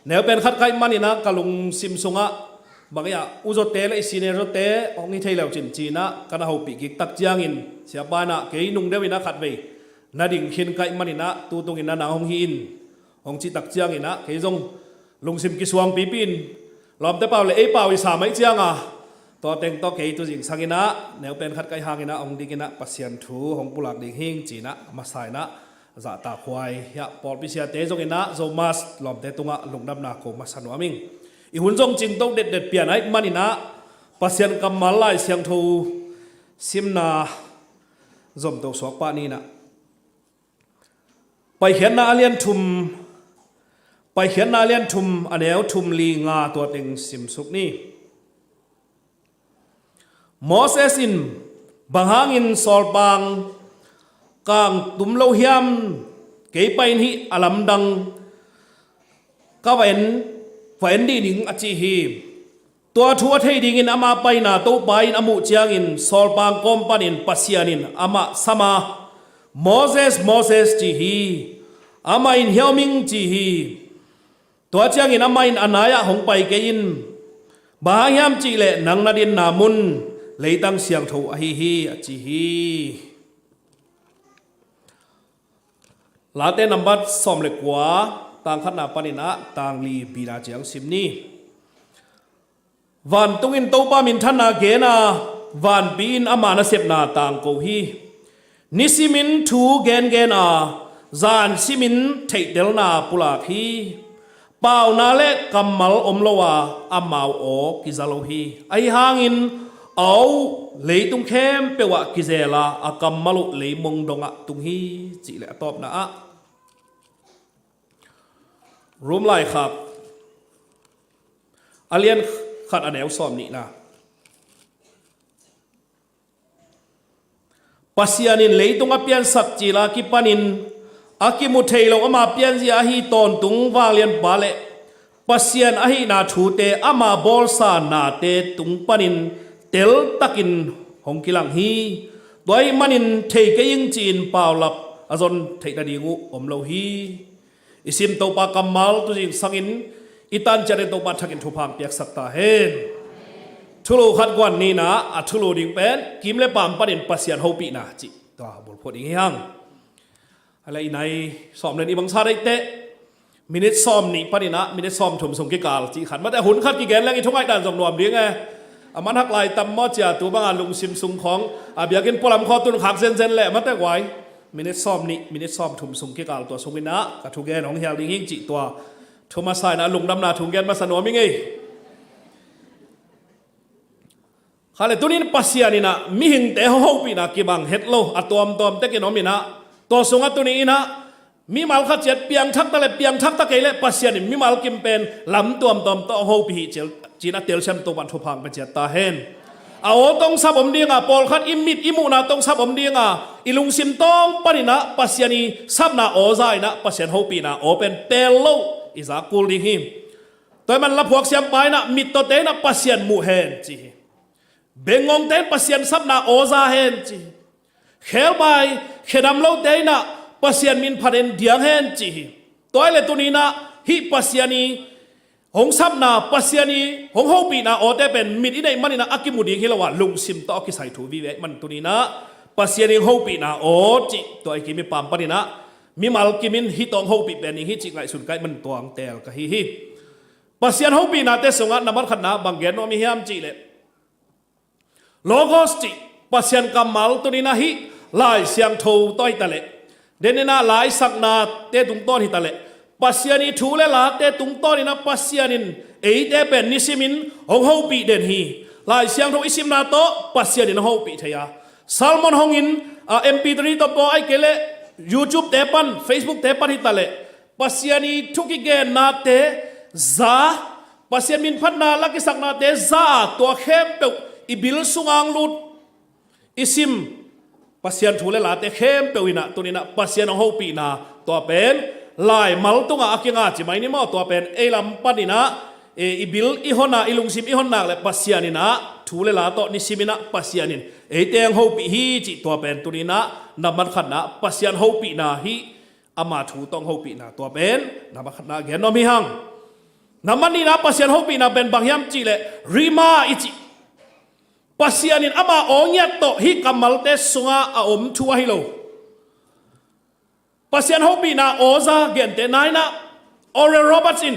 neupen khat ka hih manin a ka lungsim sungah bang hiam, u zawte le i senior zawte hong hi thei le uh cin ci in a ka na hopih kik tak ciangin siapa in a kei nung deuh in a khatvei na ding khin ka hih manin a tutung in a nang hong hi in hong cih tak ciangin a kei zong lungsim kisuang pipi in lawmte pau le ei pau i sam ahih ciang a, tua teng tawh kei tu zingsang in a neupen khat ka hih hangin a hong ding in a Pasian thu hong pulak ding hi ing ci in a masa in a zahtakhuai hiah pawlpi siate zong in a Zomaste lawmte tungah lungdamna ko masa nuam ing. I hun zong cingto detdet pian ahih manin a Pasian kammal Lai Siangtho simna zomto suak pah ni in a Paikhiatna a lian thum, Paikhiatna a lian thum a neu thum li nga tua teng simsuk ni. Moses in bang hangin sawlpang kang tum lo hiam, kei pai in hih a lamdang ka va en, va en dih ning a ci hi. Tua thu a thei dingin ama paina Topa in a muh ciangin sawlpang kawm panin Pasian in amah sam a, Moses, Moses ci hi. Amah in hia om ing ci hi. Tua ciangin amah in a nai-ah hong pai kei in. Bang hang hiam cihleh nang na dinna mun leitang siangtho ahi hi a ci hi. Late nambat sawm le kua, tang khatna panin ah tang li bina ciang sim ni. Vantung in Topa minthanna gen a, vanpi in ama nasepna tangko hi. Nisimin thu gengen a, zan simin theihtelna pulak hi. Pauna le kammal om lo a, amau aw kiza lo hi. Ahi hangin a aw uh leitung khempeuh ah kizel a, a kammal uh leimong dongah tung hi, cih le a tawpna ah Rom laikhak a lian khat a neu sawm nihna. Pasian in leitung a piansak cil a kipanin a kimu thei lo ama pianzia ahi tawntung vanglianpa le Pasian ahihna thute ama bawlsa nate tung panin teltakin hong kilang hi. Tua ahih manin thei kei ing ci-in paulap a zon theih nading uh om lo hi. I sim Topa kammal tu zingsangin i tancianin Topa thakin thupha hong piaksak ta hen. Thulu khat guan nihna a thulu ding pen kim le paam panin Pasian hopihna cih tua bulphuh ding hi hang. Ahi le i nai sawm len i bangsa deihteh minit sawm nih panin ah minit sawm thum sung kikal cih khat. Mate hun khat kigen leng i thungaih dan zong nuam ding e. A man hak lai tam maw cia tu banga lungsim sung khawng a biakinn pualam khawng tun khak zenzen leh mate guai. Minit sawm nih, minit sawm thum sung kikal tua sungin ah ka thugen hong hial ding hing cih tua thu masa in ah lungdamna thu gen masa nuam ing ei. Kha le tunin Pasian in ah mihingte hopihna kibang het lo a tuamtuam tekin om in ah tua sungah tuni in ah mimal khat ciat piangthak ta le piangthak ta kei le Pasian in mimal kim pen lam tuamtuam tawh hopih hi cil cin a telsiam Topan thupha hong pia ciat ta hen. A aw tong sap om dinga pawlkhat i mit i muhna tong sap om dinga i lungsim tawng panin ah Pasian i sapna aw za in ah Pasian hopihna aw pen pel lo i za kul ding hi. Tua ahih man laphuak siampa in ah mittawte in ah Pasian muh hen ci hi. Bengngongte in Pasian sapna aw za hen ci hi. Khebai, khedam lote in ah Pasian min phatin diang hen ci hi. Tua ahih leh tuni in ah hih Pasian i hong sapna, Pasian i hong hopihna awte pen mit i neih manin ah a kimu ding hi lo a, lungsim tawh a kisai thu vive ahih man tuni in ah Pasian i hong hopihna aw cih tua i kim i pam panin ah mimal kim in hih tawh hong hopih pen ding hi cih ngaihsun ka hih man tua hong teel ka hi hi. Pasian hopihnate sungah nambat khatna bang gen nuam i hiam cih leh, Logos cih Pasian kammal tuni in ah hih Lai Siangtho tawh hi ta leh, den in ah laisaknate tungtawn hi ta leh, Pasian i thu le late tungtawn in ah Pasian in eite pen nisimin hong hopih den hi. Lai Siangtho i simna tawh Pasian in hong hopih thei a, sermon hong in, a, M P three tawh pawl ahih kei leh YouTube te pan, Facebook te pan hi ta leh, Pasian i thu kigennate za, Pasian minphatna la kisaknate za a, tua khempeuh i bil sungah hong lut, i sim Pasian thu le late khempeuh in ah tuni in ah Pasian hong hopihna tua pen laimal tungah a kinga ci mai ni maw? Tua pen ei lam panin ah, e, i bil i hon a, i lungsim i hon nak leh Pasian in ah thu le la tawh nisimin ah Pasian in eite hong hopih hi cih tua pen tuni in ah nambat khatna Pasian hopihna hi. Ama thu tawh hong hopihna tua pen nambat khatna gen nuam hi hang. Nambat nihna Pasian hopihna pen bang hiam cih leh rhema i cih, Pasian in ama aw ngiat tawh hih kammalte sungah a om thu ahi lo. Pasian hopihna aw za gente, nai in ah Oral Roberts in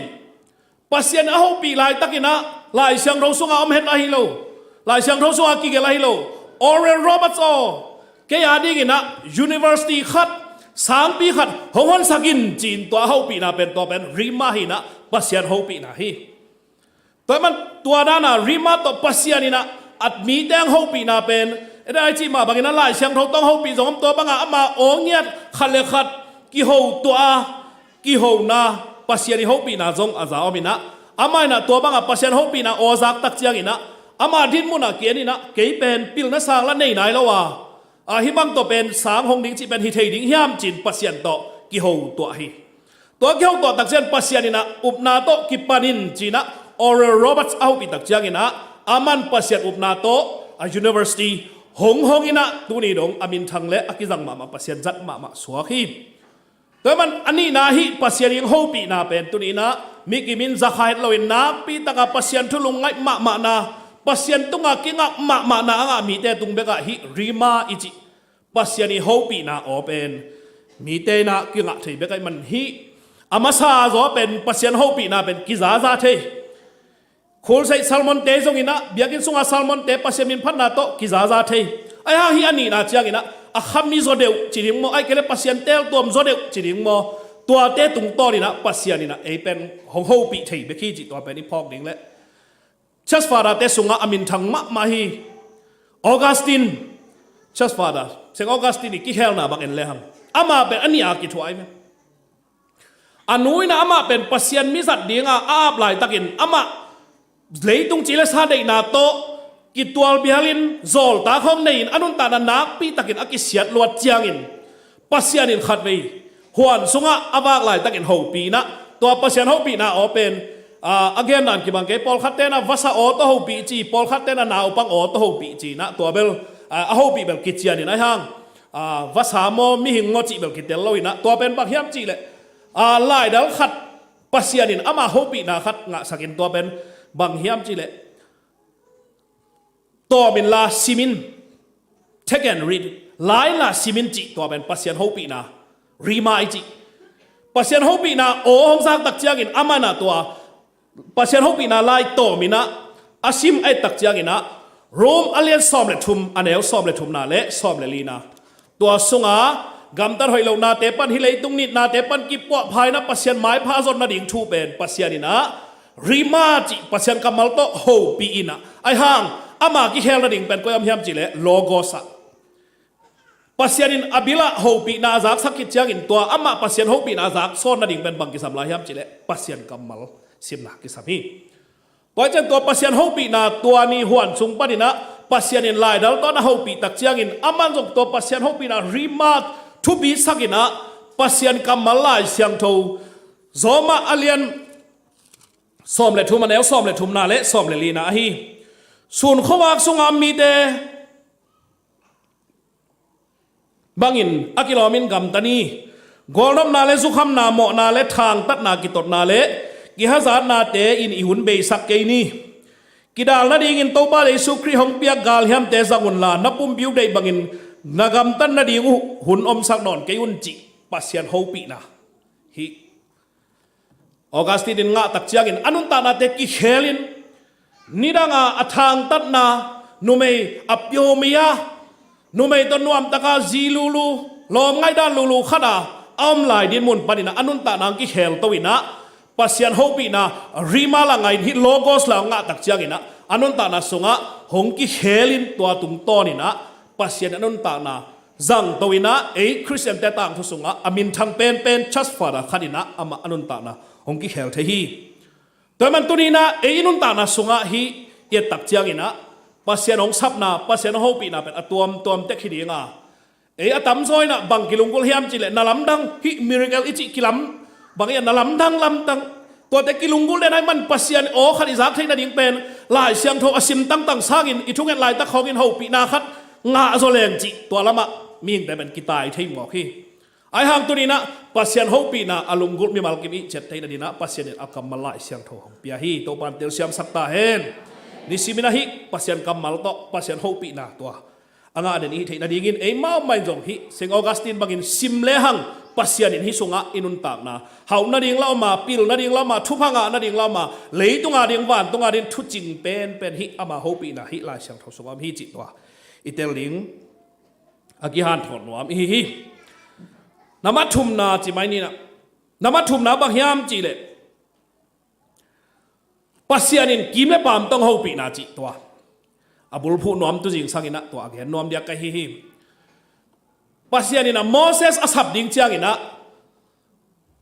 Pasian a hopih laitakin ah Lai Siangtho sungah om het ahi lo, Lai Siangtho sungah kigelh ahi lo. Oral Roberts aw, kei a dingin ah university khat, sangpi khat hong honsak in ci-in tua a hopihna pen tua pen rhema hi in ah Pasian hopihna hi. Tua ahih man tua dan a rhema tawh Pasian in ah a mite hong hopihna pen, e, dai cih mah bangin ah Lai Siangtho tawh hong hopih zong om, tua bangah ama aw ngiat khat le khat kiho tuah a, kihona Pasian i hopihna zong a za om in ah, amah in ah tua bangah Pasian hopihna aw zak tak ciangin ah ama dinmun ah ki-en in ah kei pen pilna sang la nei nai lo a, a, hih bang tawh pen sang hong ding cih pen hi thei ding hiam ci-in Pasian tawh kiho tuah hi. Tua kiho tuah tak ciang Pasian in ah upna tawh kipan in ci-in ah Oral Roberts a hopih tak ciangin ah aman Pasian upna tawh a university hong hong in ah tuni dong a minthang le a kizang mahmah, Pasian zat mahmah suak hi. Tua ahih man a nihna hih Pasian i hong hopihna pen tuni in ah mi kim in za kha het loin nakpi takah Pasian thu lungngaih mahmahna, Pasian tungah kingak mahmahna a ngah mite tung bekah hih rhema i cih Pasian i hopihna aw pen mite in ah kingah thei bek ahih man hih a masa zaw pen Pasian hopihna pen kizaza thei. Khulseih sermon-te zong in ah, biakinn sunga sermon-te Pasian minphatna tawh kizaza thei. Ahi hang hih a nihna ciangin ah a khami zaw deuh ci ding maw, ahih kei leh Pasian teeltuam zaw deuh ci ding maw, tuate tungtawn in ah Pasian in ah ei pen hong hopih thei bek hi cih tua pen i phawk ding leh, Church Father-te sungah a minthang mahmah hi. Augustine, Church Father Saint Augustine i kikhelna bang en lehang, amah pen a nih a kithuah hi ve. A nu in ah amah pen Pasian mi zat dinga a ap laitakin amah leitung ci le sa deihna tawh kitual bialin zawltak hong nei-in a nuntakna nakpi takin a kisiat luat ciangin Pasian in khatvei huan sungah a vak laitakin hopih in ah, tua Pasian hopihna aw pen, a, a gendan kibang kei, pawlkhatte in ah vasa aw tawh hopih ci, pawlkhatte in ah naupang aw tawh hopih ci in ah, tua bel, a, a hopih bel kician in ahi hang, a, vasa maw mihing maw cih bel kitel lo in ah, tua pen bang hiam cih leh, a, laidal khat Pasian in ama hopihna khat ngahsakin, tua pen bang hiam cih leh tawm inla sim in, take and read, la inla sim in cih, tua pen Pasian hopihna rhema i cih. Pasian hopihna aw hong zak tak ciangin amah in ah tua Pasian hopihna lai tawm in ah a sim a et tak ciangin ah, Rom a lian sawm le thum, a neu sawm le thumna le sawm le lina, tua sunga gamtat hoih lohnate pan, hih leitung nitnate pan kipuahpha in ah Pasian maipha zon nading thu pen Pasian in ah rhema cih Pasian kammal tawh hopih in ah, ahi hang ama kikhel nading pen koi a om hiam cih leh Logos ah. Pasian in a bil ah hopihna a zaksak khit ciangin tua amah Pasian hopihna a zak sawn nading pen bang kisam lai hiam cih leh Pasian kammal simna kisam hi. Tua ciang tua Pasian hopihna tua ni huan sung panin ah Pasian in laidal tawh na hopih tak ciangin aman zong tua Pasian hopihna rhema thupi sak in ah Pasian kammal Lai Siangtho, Rom a lian sawm le thum, a neu sawm le thumna le sawm le lina ahi. Sun khuavak sunga mite bangin a kilawmin gamta ni. Gualnopna le zukhamna, mawhna le thangtatna, kitotna le kihazatnate in i hun beisak kei ni. Kidal nadingin Topa Jesu Khrih hong piak galhiamte zang unla, na pumpi uh deih bangin na gamtat nading uh hun omsak nawn kei un, cih Pasian hopihna hi. Augustine in ngahtak ciangin a nuntaknate kikhelin, nidanga a thangtatna, numei a piomia, numei tawh nuamtaka zi lulu, lawm ngaihdan lulu khata a om lai dinmun paninah a nuntakna hong kikhel to inah, Pasian hopihna, rhema la ngain hih logos la hong ngahtak cianginah a nuntakna sungah hong kikhelin, tua tungtawninah Pasian a nuntakna zang to inah, ei Khristiante tangthu sungah a minthang penpen church father khat inah amah a nuntakna hong kikhel thei hi. Tua man tuninah ei i nuntakna sungah hih i ettak cianginah Pasian hong sapna, Pasian hong hopihna pen a tuamtuam tek hi dinga, ei a tamzaw inah bang kilunggulh hiam cihleh, na lamdang, hih miracle i cih kilam bang i a na lamdang lamdang, tuate kilunggulh den ahih man Pasian aw khat i zak theih nading pen Lai Siangtho a sim tangtang sangin i thunget laitak khawngin hopihna khat ngah zaw leng cih, tua lamah mihingte pen kitai thei mawk hi. Ahi hang tuninah Pasian hopihna a lunggulh mimal kim i ciat theih nadinah Pasian in a kammal Lai Siangtho hong pia hi. Topa in telsiamsak ta hen. Nisiminah hih Pasian kammal tawh Pasian hopihna tua a ngah den i hih theih nadingin eimau main zong hih Saint Augustine bangin sim lehang Pasian in hih sungah i nuntakna hauh nading la oma, pil nading la oma, thupha ngah nading la oma, leitunga ding vantunga ding thucing penpen hih ama hopihna hih Lai Siangtho sungah om hi cih tua i tel ding a kihanthawn nuam ihi hi. Nambat thumna ci mai ninah, nambat thumna bang hiam cihleh, Pasian in kim le paam tawh hong hopihna cih tua a bulphuh nuam tu zingsanginah tua a gen nuam diak ka hi hi. Pasian inah Moses a sap ding cianginah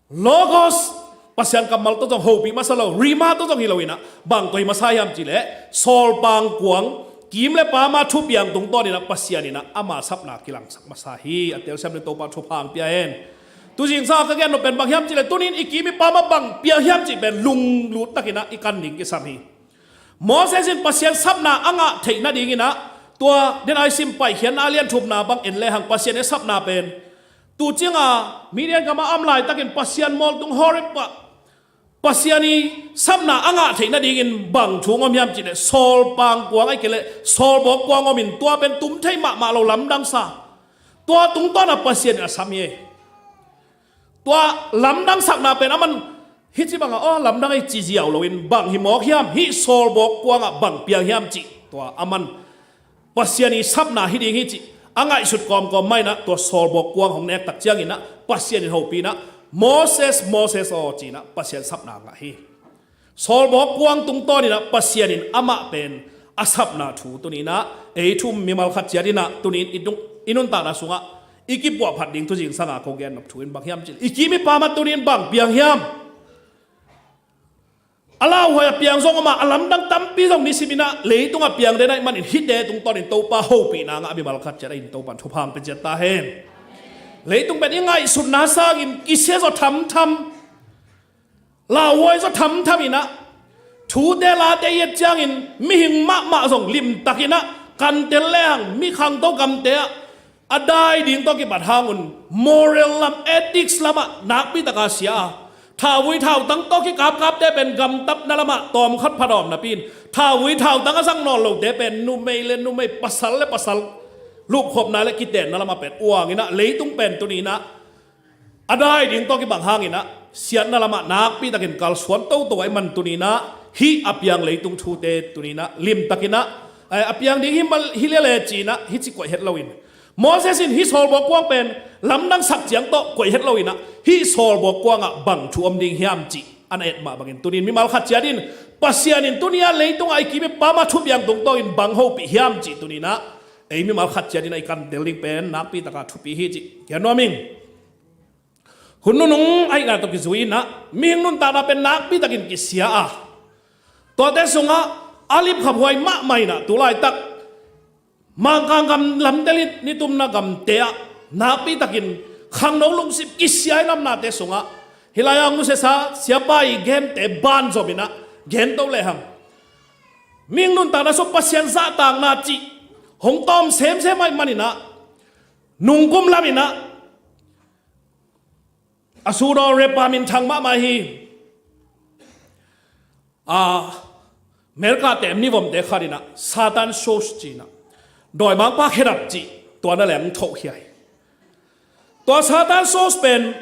logos, Pasian kammal tawh zong hopih masa lo, rhema tawh zong hi loinah bang tawh hi masa hiam cihleh, sawlpang kuang, kim le paama thupiang tungtawninah Pasian inah ama sapna kilangsak masa hi. A telsiam ding Topa thupha hong pia hen. Tu zingsang a ka gen nop pen bang hiam cihleh, tunin i kim i paama bang piang hiam cih pen lunglut takinah i kan ding kisam hi. Moses in Pasian sapna a ngah theih nadinginah tua den a i sim Paikhiatna a lian thumna bang en lehang Pasian i sapna pen tu cianga Midian gama a om laitakin Pasian mawltung Horeb ah Pasian i sapna a ngah theih nadingin bang thu hong om hiam cihleh, sawlpang kuang ahi kei leh sawlbawk kuang omin tua pen tum thei mahmah lo lamdangsa, tua tungtawnah Pasian in a sam hi. Tua lamdangsakna pen aman hih ci bangah aw lamdang ei ci ziau loin bang hi mawk hiam, hih sawlbawk kuangah bang piang hiam cih tua aman Pasian i sapna hi ding hi cih a ngaihsut kawmkawm mah inah tua sawlbawk kuang hong nektak cianginah Pasian in hopih inah, Moses, Moses aw cinah Pasian sapna ngah hi. Sawlbawk kuang tungtawninah Pasian in amah pen a sapna thu tuninah ei thu um mimal khat ciat inah tunin i nuntakna sungah i kipuahphat ding tu zingsanga ko gen nop thu in bang hiam cihleh, i kim i paama tunin bang piang hiam? A lauhuai a piang zong om a, a lamdang tampi zong nisiminah leitung a piang den ahih manin hihte tungtawnin Topa hopihna ngah a mimal khat ciat a in Topa in thupha hong pia ciat ta hen. Leitung pen i ngaihsutna sangin kisia zaw thamtham, lauhuai zaw thamtham inah, thute late i et ciangin mihing mahmah zong limtakinah kantel lehang mi khangto gamte ah a dai ding tawh kipat hangun moral lam, ethics lamah nakpitaka sia a, thauvui thautang tawh kikapkapte pen gamtatna lamah tawmkhat phadawm napi in, thauvui thautang a zang nawn lote pen numei le numei, pasal le pasal lupkhopna le kitenna lamah pen uanginah leitung pen tuninah a dai ding tawh kibang hanginah siatna lamah nakpitakin kalsuan toto ahih man tuninah hih a piang leitung thute tuninah limtakinah, eh, a piang ding hi mal hi lele cinah hih ci koih het loin, Moses in hih sawlbawk kuang pen lamdangsak ciang tawh koih het loinah hih sawlbawk kuangah bang thu om ding hiam cih a na et mah bangin tunin mimal khat ciat in Pasian in tunia leitungah i kim i paama thupiang tungtawnin bang hopih hiam cih tuninah ei mimal khat ciat inah i kantel ding pen nakpitaka thupi hi cih kian nuam ing. Hun nunung ahihna tawh kizui inah mihing nuntakna pen nakpitakin kisia a, tuate sungah a lipkhaphuai mahmah inah tu laitak Mangkang gam lamtel in nitumna gamte ah nakpitakin khangno lungsim kisia i namnate sungah hih lai-ah hong nusiasa siapa i gente banzom inah gento lehang Mihing nuntakna sung Pasian zahtakna cih hong tawm semsem ahih maninah, nungkum laminah a sudaw repa minthang mahmah hi. A America te mivomte khatinah Satan sauce cinah dawimangpa khedap cih tua na leng thohkhia hi. Tua Satan sauce pen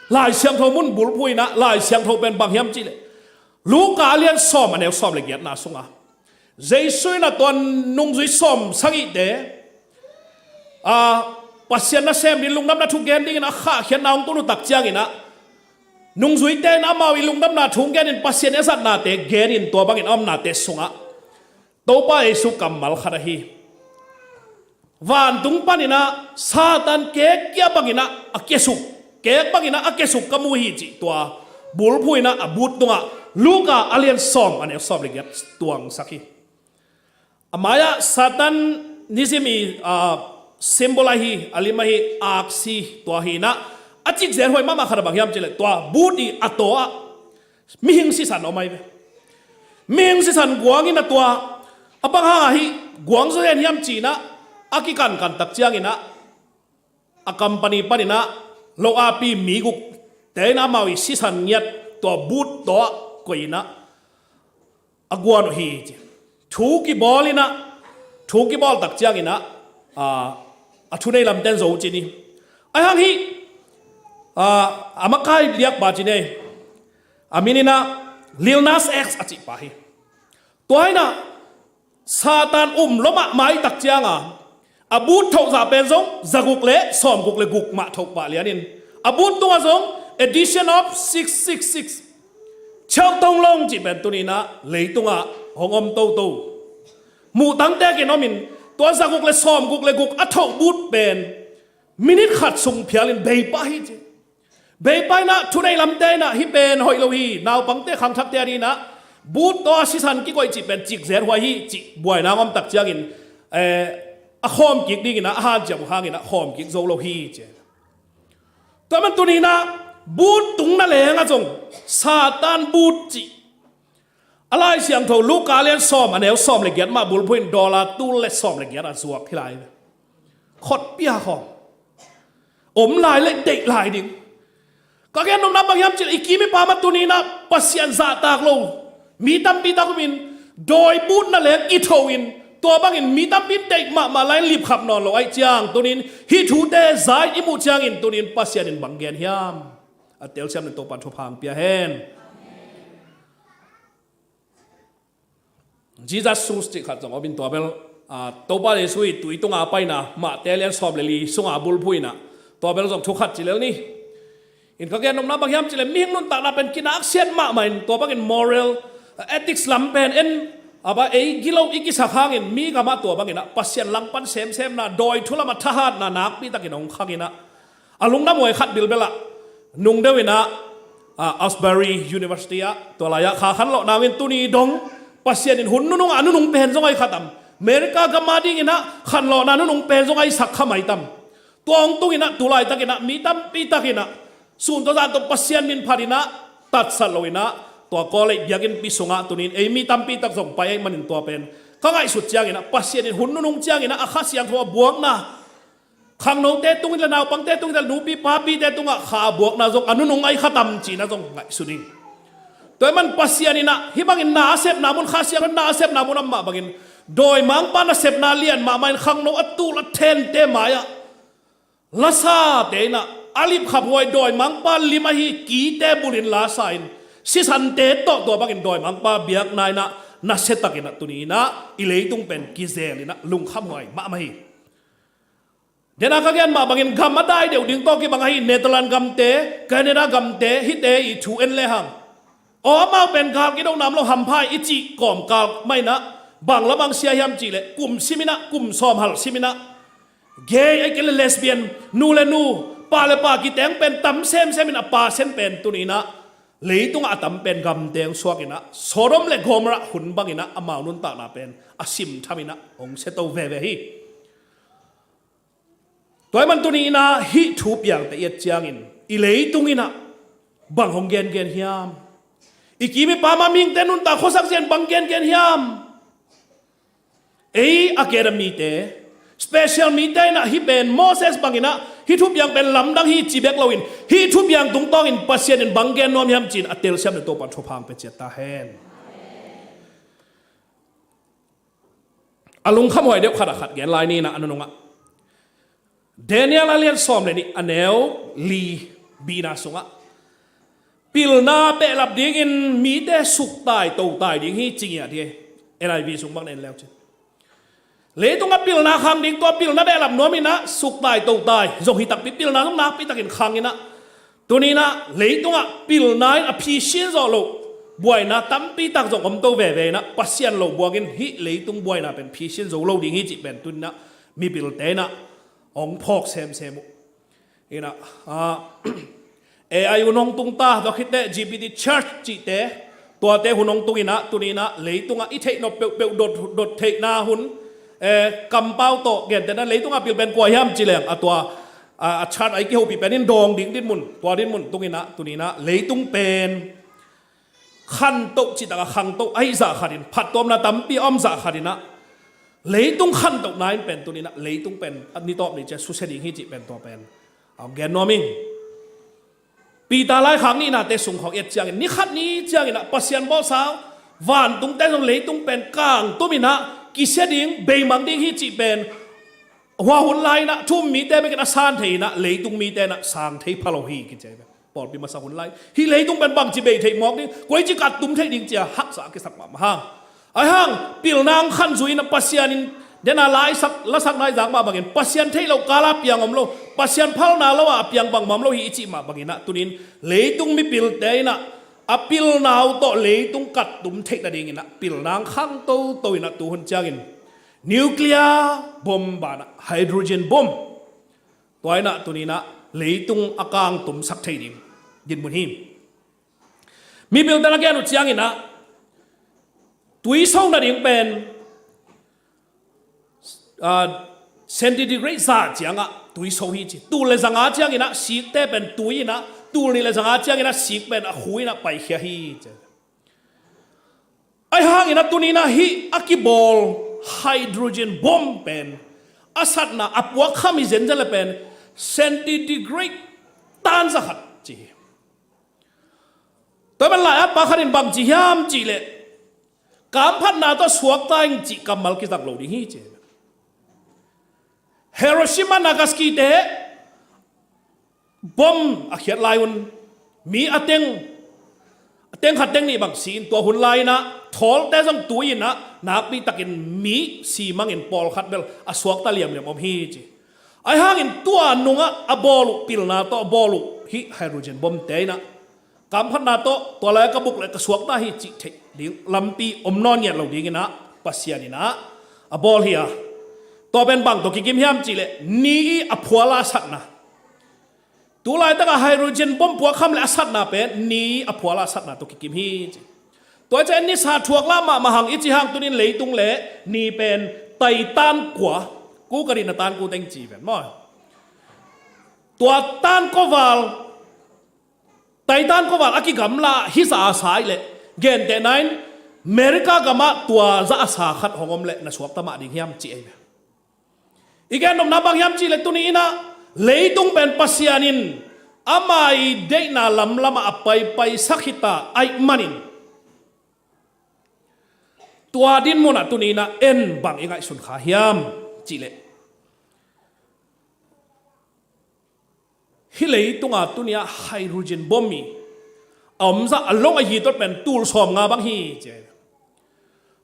Lai Siangtho mun bulphuh inah, Lai Siangtho pen bang hiam cihleh, Luka a lian sawm a neu sawm le giatna sunga Jesu inah tua nungzui sawm sagihte a Pasian nasem ding lungdamna thu gen dingin a khahkhiatna hong tun uh tak cianginah, nungzuite in amau i lungdamna thu hong genin Pasian i a zatnate genin tua bangin a omnate sungah Topa Jesu kammal khat ahi. Vantung paninah Satan kek kia banginah a kiasuk, kek banginah a kiasuk ka mu hi cih tua bulphuh inah a but tungah Luka a lian sawm a neu sawm le giat tuangsak hi. A mai-ah Satanism i, ah, symbol ahi, a lim ahi aksi tua hinah, a cikzen huai mahmah khat a bang hiam cihleh tua but i a taw-ah mihing sisan om ahi ve. Mihing sisan guangin a tua a bang hang ahi guang zaw zen hiam cinah a kikankan tak cianginah a company paninah lo api mi guk te inah amau i sisan ngiat tua but taw-ah koih inah a guan uh hi ci. Thu kibawl inah, thu kibawl tak cianginah a, a thunei lamten zo cin hi. Ahi hang hih a, a makai liakpa cin hi. A min inah Lil Nas X a cihpa hi. Tua inah Satan um lua mahmah i tak cianga a but thohzah pen zong zaguk le sawmguk le guk mah thoh pah lianin a but tungah zong edition of six six six, cheu tong long cih pen tuninah leitungah hong om toto. Muhtangte kin omin tua zaguk le sawmguk le guk a thoh but pen minit khat sung phialin beipah hi ci. Beipah inah thunei lamte inah hih pen hoih lo hi, naupangte khangthakte a dinah but taw a sisan kikoih cih pen cikzen huai hi cih buaina hong om tak ciangin, eh, a khawm kik dinginah a hanciam uh hanginah khawm kik zo lo hi ci. Tua man tuninah but tung na lengah zong Satan but cih a Lai Siangtho Luka lian sawm a neu sawm le giat mah bulphuh in dollar tul le sawm le giat a zuak hi lai. Khotpia khawng om lai le deih lai ding. Ka gen nopna bang hiam cihleh i kim i pam a tuninah Pasian zahtak lo mi tampi tak umin dawi butna leng i tho in tua bangin mi tampi in deih mahmah lai lipkhap nawn lo aih ciang tunin hih thute zai i muh ciangin tunin Pasian in bang gen hiam? A telsiam nin Topan thupha hong pia hen. Jesus Christ cih khat zong om in tua bel, ah, Topa Jesu i tui tunga paina Mate lian sawm le li sunga bulphuh inah tua bel zong thu khat ci lel ni. In ka gen nopna bang hiam cihleh mihing nuntakna pen kinaksiat mahmah in tua bangin moral, ah, ethics lam pen en a ba ei gilo i kisak hangin mi gamah tua banginah Pasian langpan semsemna dawi thu lamah thahatna nakpi takin hong khanginah a lungdam huai khat bilbelah nungdeuh inah, ah, Asbury University ah tua lai-ah kha khanlawhna hong in tuni dong Pasian in hun nunung a nunung pen zong ahi khatam. America gam a dinginah khanlawhna nunung pen zong ahi sak kha maitam. Tua hong tunginah tu laitakinah mi tampi takinah sun tawh zan tawh Pasian min phatinah tatsat loinah tua college biakinnpi sungah tunin ei mi tampi tak zong pai ahi manin tua pen ka ngaihsut cianginah Pasian in hun nunung cianginah a Kha Siangtho a buakna khangnote tungin le naupangte tungin le nupi papite tungah kha a buakna zong a nunung ahi khatam cihna zong ngaihsun ing. Tua ahih man Pasian inah hih bangin na a sepna mun Kha Siangtho na a sepna mun amah bangin dawimangpa nasepna lian mahmah in khangno a tul a thente mai-ah lasate inah a lipkhap huai dawimangpa lim ahi kite bulin lasa in sisante tawh tua bangin dawimangpa biakna inah nasia takinah tuninah i leitung pen kizel inah lungkham huai mahmah hi. Dena ka gen mah bangin gam a dai deuh ding tawh kibang ahi Netherlands gamte, Canada gamte hihte i thu en lehang aw amau pen gal kido nam lo hampha i cih kawmkal mainah bang lamang sia hiam cihleh kum siminah kum sawm halh siminah gay ahi kei le lesbian, nu le nu, pa le pa kiteng pen tam semsemin a pa sen pen tuninah leitungah a tam pen gamteng suakinah Sodom le Gomorrah hun banginah amau nuntakna pen a simthaminah hong siato veve hi. Tua ahih man tuni inah hih thu piangte i et ciangin i leitung inah bang hong gengen hiam? I kim i pam a mihingte nuntak khuasak zia in bang gengen hiam? Ei a ket a mite, special mite inah hih pen Moses banginah hih thupiang pen lamdang hi ci bek loin, hih thupiang tungtawngin Pasian in bang gen nuam hiam ci-in a telsiam le Topan thupha hong pia ciat ta hen. A lungkhamhuai deuh khat a khat gen lai ni inah a nunungah Daniel a lian sawm le nih a neu li bina sungah pilna behlap dingin mite suktai totai ding hi ci ngiat hi. N I V sung bang na en leu cin leitungah pilna khang ding, tua pilna behlap nuam inah suktai totai zong hi takpi, pilna zong nakpi takin khang inah, tuni inah leitungah pilna in a phisin zawh loh buaina tampi tak zong om to veve inah, Pasian lo buangin hih leitung buaina pen phisin zo lo ding hi cih pen tuni inah mipilte inah hong phawk semsem uh. Inah, ah, A I hun hong tung ta, tua khit teh G P T church cihte, tuate hun hong tung inah, tuni inah leitungah i theih nop peuhpeuh dot, dot theihna hun, eh, kampau tawh gentehna leitungah pil pen kua hiam ci leng, a tua, a, a chart a i kihopih pen in dawng ding dinmun, tua dinmun tung inah, tuni inah leitung pen khantoh cih takah khangto ahi zah khat in, phattuamna tampi a om zah khat inah, leitung khantohna in pen tuni inah leitung pen a ni tawp ni ciang susia ding hi cih pen tua pen a hong gen nuam ing. Peter laikhak nihnate sung khawng et ciangin, ni khat ni ciang inah Pasian bawlsa vantungte zong leitung pen kangtum inah kisia ding, beimang ding hi cih pen hua hun lai inah thu-um mite bekin a san thei inah leitung mite inah sang thei pha lo hi kici hi. Pawlpi masa hun lai hih leitung pen bangci bei theih mawk ding, koici kattum theih ding ci-a haksa a kisak mahmah hang. Ahi hang pilna hong khan zui inah Pasian in dena laisak, lasakna i zak mah bangin Pasian theih loh kala piang om lo, Pasian phalna lo-a a piang bangmah om lo hi i cih mah bangin ah, tunin leitung mipilte inah a pilna uh tawh leitung kattum theih nadingin ah pilna hong khang toto inah tuhun ciangin nuclear bomb banah hydrogen bomb, tua inah tuninah leitung a kangtumsak thei ding dinmun hi. Mipilte na gen uh cianginah tuiso nading pen, ah, centigrade za ciangah tuiso hi ci. Tul le zanga cianginah sikte pen tui inah, tul nih le zanga cianginah sik pen a khu inah paikhia hi ci. Ahi hanginah tuninah hih a kibawl hydrogen bomb pen a satna a puakkham hi zenzen le pen centigrade tan za khat ci hi. Tua man lai-at pa khat in bang ci hiam cihleh, kamphatna tawh suakta ing cih kammal kizak lo ding hi ci. Hiroshima Nagasaki te bom a khiat lai-un mi a teng, a teng khat teng nih bang si-in, tua hun lai-inah thawlte zong tui inah nakpi takin mi si mangin pawlkhat bel a suakta liamliam om hi ci. Ahi hangin tua nungah a bawl uh, pilna tawh a bawl uh hih hydrogen bomte inah kamphatna tawh tua lai ka buk le ka suakta hi cih theih ding lampi om nawn ngiat lo dinginah Pasian inah a bawl hi a. Tua pen bang tawh kikim hiam cihleh ni i a phuala a satna. Tu laitakah hydrogen bomb puakkham le a satna pen ni a phuala a satna tawh kikim hi ci. Tua ciah nisa thuak lah mahmah hang i ci hang tunin leitung le ni pen Titan kua, ku ka dihna tan ku teng ci ven maw. Tua tan koval, Titan koval a kigamla hi za a sa i leh, gentehna in America gamah tua za a sa khat hong om leh na suakta mah ding hiam ci ei ve. I gen nopna bang hiam cihleh tuni inah leitung pen Pasian in ama i deihna lamlamah a paipaisak hita aih manin, tua dinmunah tuni inah en bang i ngaihsun kha hiam cihleh, hih leitunga tunia hydrogen bomb i a omzah a long a hi tot pen tul sawm nga bang hi ci.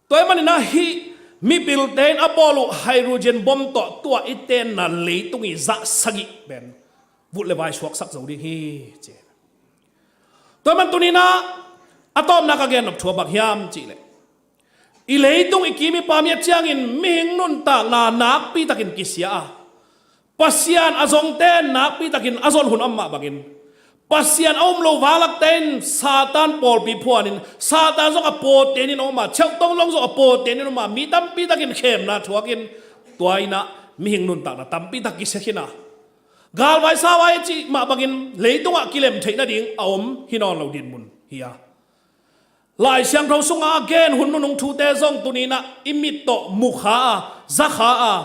Tua ahih maninah hih mipilte in a bawl uh hydrogen bomb tawh tua i tenna leitung i zah sagih pen vut le vai suaksak zo ding hi ci. Tua ahih man tuninah a tawpna ka gennop thu a bang hiam cihleh, i leitung i kim i pam i a ciangin mihing nuntakna nakpi takin kisia a, Pasian a zongte nakpi takin a zon hun a om mah bangin, Pasian a um lo vanglakte in Satan pawlpi phuanin, Satan zong a pawtenin a om a, cheuhtong long zong a pawtenin a om a, mi tampi takin khemna thuakin, tua inah mihing nuntakna tampi tak kisia khin a, galvai savai a cih mah bangin leitungah kilem theih nading a om hi nawn lo dinmun hi a. Lai Siangtho sungah a gen hun nunung thute zong tuni-in ah i mit tawh mu kha a, za kha a,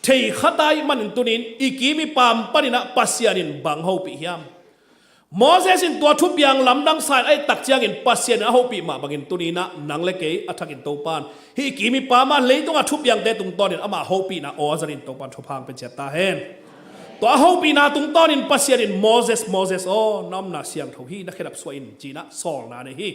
thei kha ta ahih manin tuni-in i kim i pam panin ah Pasian in bang hopih hiam? Moses in tua thupiang lamdang sa in a et tak ciangin Pasian in a hopih mah bangin tuni-in ah nang le kei a thakin Topa in hih i kim i pam a leitungah thupiangte tungtawnin ama hopihna aw a zanin Topa in thupha hong pia ciat ta hen. Tua a hopihna tungtawnin Pasian in Moses, Moses aw, na omna siangtho hi, na khedap suah in ci-in ah sawlna nei hi.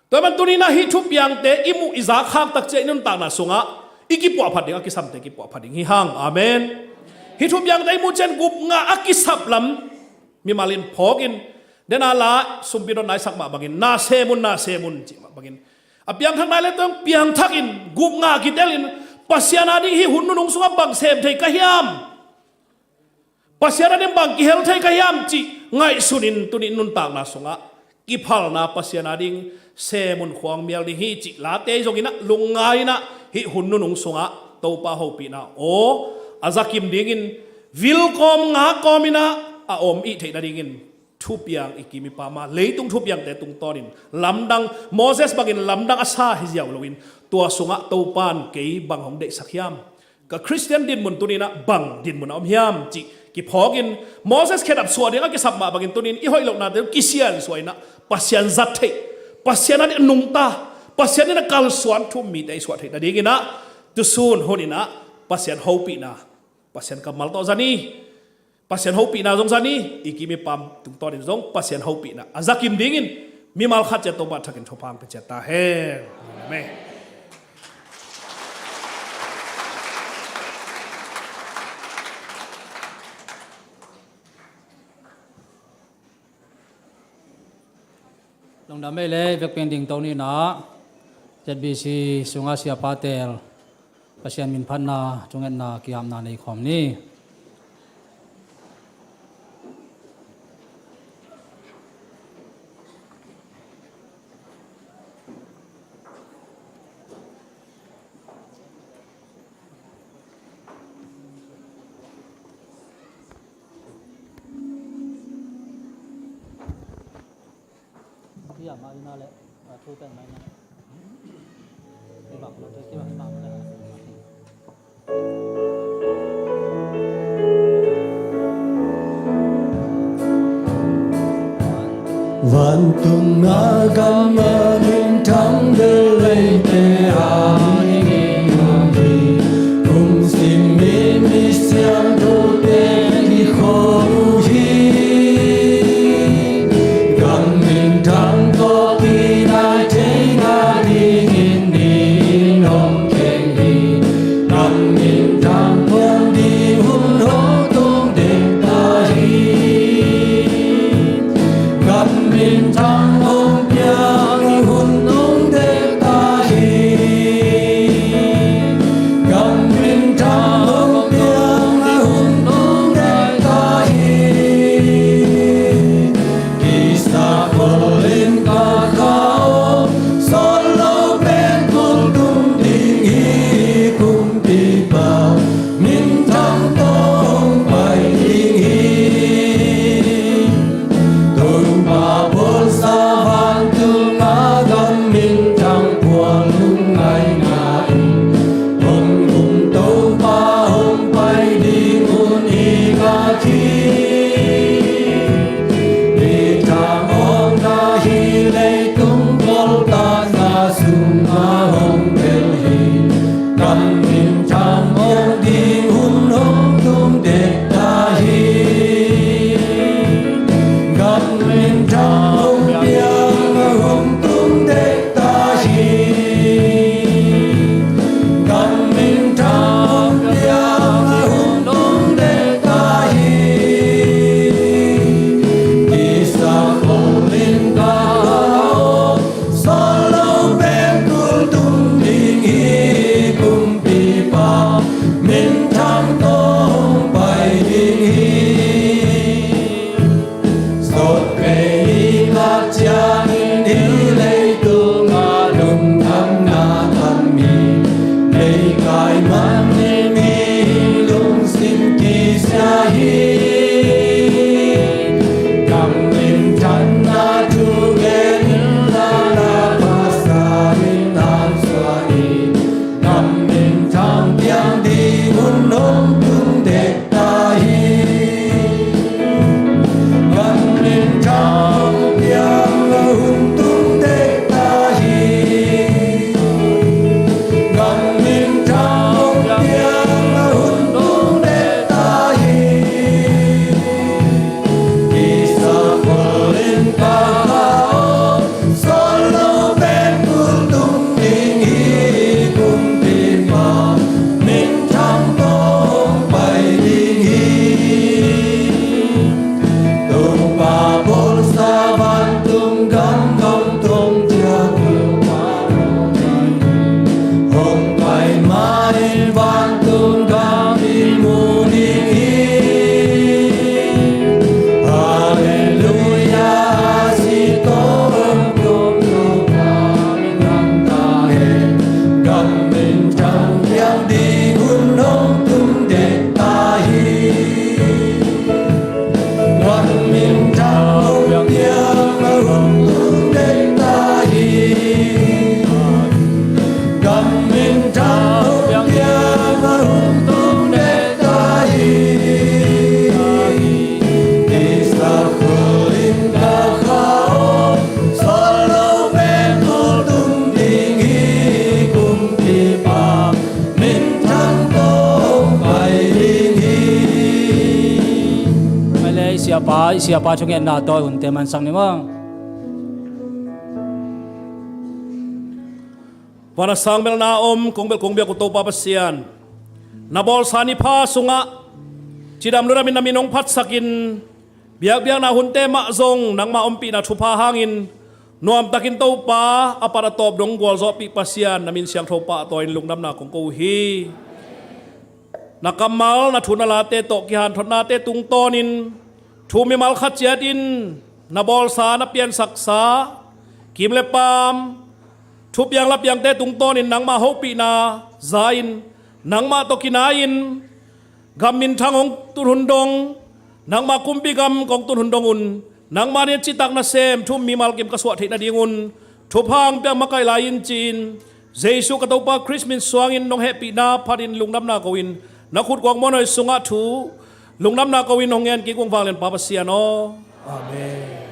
Tua ahih manin tuni-in ah hih thupiangte i muh i zak khak tak ciang i nuntakna sungah i kipuahphat ding, a kisamte kipuahphat ding hi hang. Amen. Hih thupiangte i muh ciang gupna a kisap lam mimal in phawkin, den a la sumpi dotna i sak mah bangin, na sem un, na sem un cih mah bangin, a piangthak nai le tua piangthakin gupna kitelin Pasian a ding hih hun nunung sungah bang sem thei ka hiam? Pasian a ding bang kihel thei ka hiam cih ngaihsunin tuni nuntakna sungah kiphalna, Pasian a ding sem un, khua hong mial ding hi cih late zongin ah lungngai-in ah hih hun nunung sungah Topa hopihna aw a zakim dingin vil kawm nga kawmin ah a om i hih theih nadingin thupiang i kim i pam a leitung thupiangte tungtawnin lamdang, Moses bangin lamdang a sa hi ziau loin tua sungah Topa in kei bang hong deihsak hiam? Ka Khristian dinmun tuni-in ah bang dinmun a om hiam cih kiphawkin Moses khedap suah ding a kisap mah bangin tuni-in i hoih lohnate kisiansuah in ah Pasian zat theih, Pasian a ding nungta, Pasian in a kalsuan thu-um mite i suah theih nadingin ah tusun hun in ah Pasian hopihna, Pasian kammal tawh zani, Pasian hopihna zong zani, i kim i pam tungtawnin zong Pasian hopihna a zakim dingin mimal khat ciat Topa thakin thupha hong pia ciat ta hen. Amen. Lungdam ei le, vek peng ding to ni na, Z B C sungah siapa tel, Pasian min phatna, thungetna, kiapna nei khawm ni. Vantung a gam a minthang vel leite a hi hi. Lungsim mi, mi siangthote kikhawm uh hi. Gam minthang tawh kinai thei nadingin ni in hong kheng hi. Gam minthang piang ding hun hong tung dek ta hi. Gam minthang hong piang ding hun tung dek ta Pa, i siapa thungetna tawh hunte mansak ni maw. Van a sang melna om kong belh kong biak uh Topa Pasian, na bawlsa ni pha sungah cidam ludam in na min hong phatsakin, biakbiakna hunte mah zong nangmah ompihna thupha hangin nuamtakin Topa a pat a tawp dong gualzawhpih Pasian, na min siangtho pahtawi in lungdamna kong ko uh hi. Na kammal, na thu na late tawh kihanthotnate tungtawnin thu mimal khat ciat in na bawlsa, na piansaksa kim le paam, thupiang lapiangte tungtawnin nangmah hopihna za-in, nangmah tawh kinai-in gam minthang hong tun hun dong, nangmah kumpi gam kong tun hun dong un, nangmah nih citak nasem thu mimal kim ka suah theih nadingun thupha hong piak makaih lai in ci-in, Jesuh ka Topa Khrist min suangin nong hehpihna phatin lungdamna ko-in, na khut kuak muanhuai sungah thu lungdamna ko-in hong ngen kik ung vanglian Pa Pasian aw. Amen.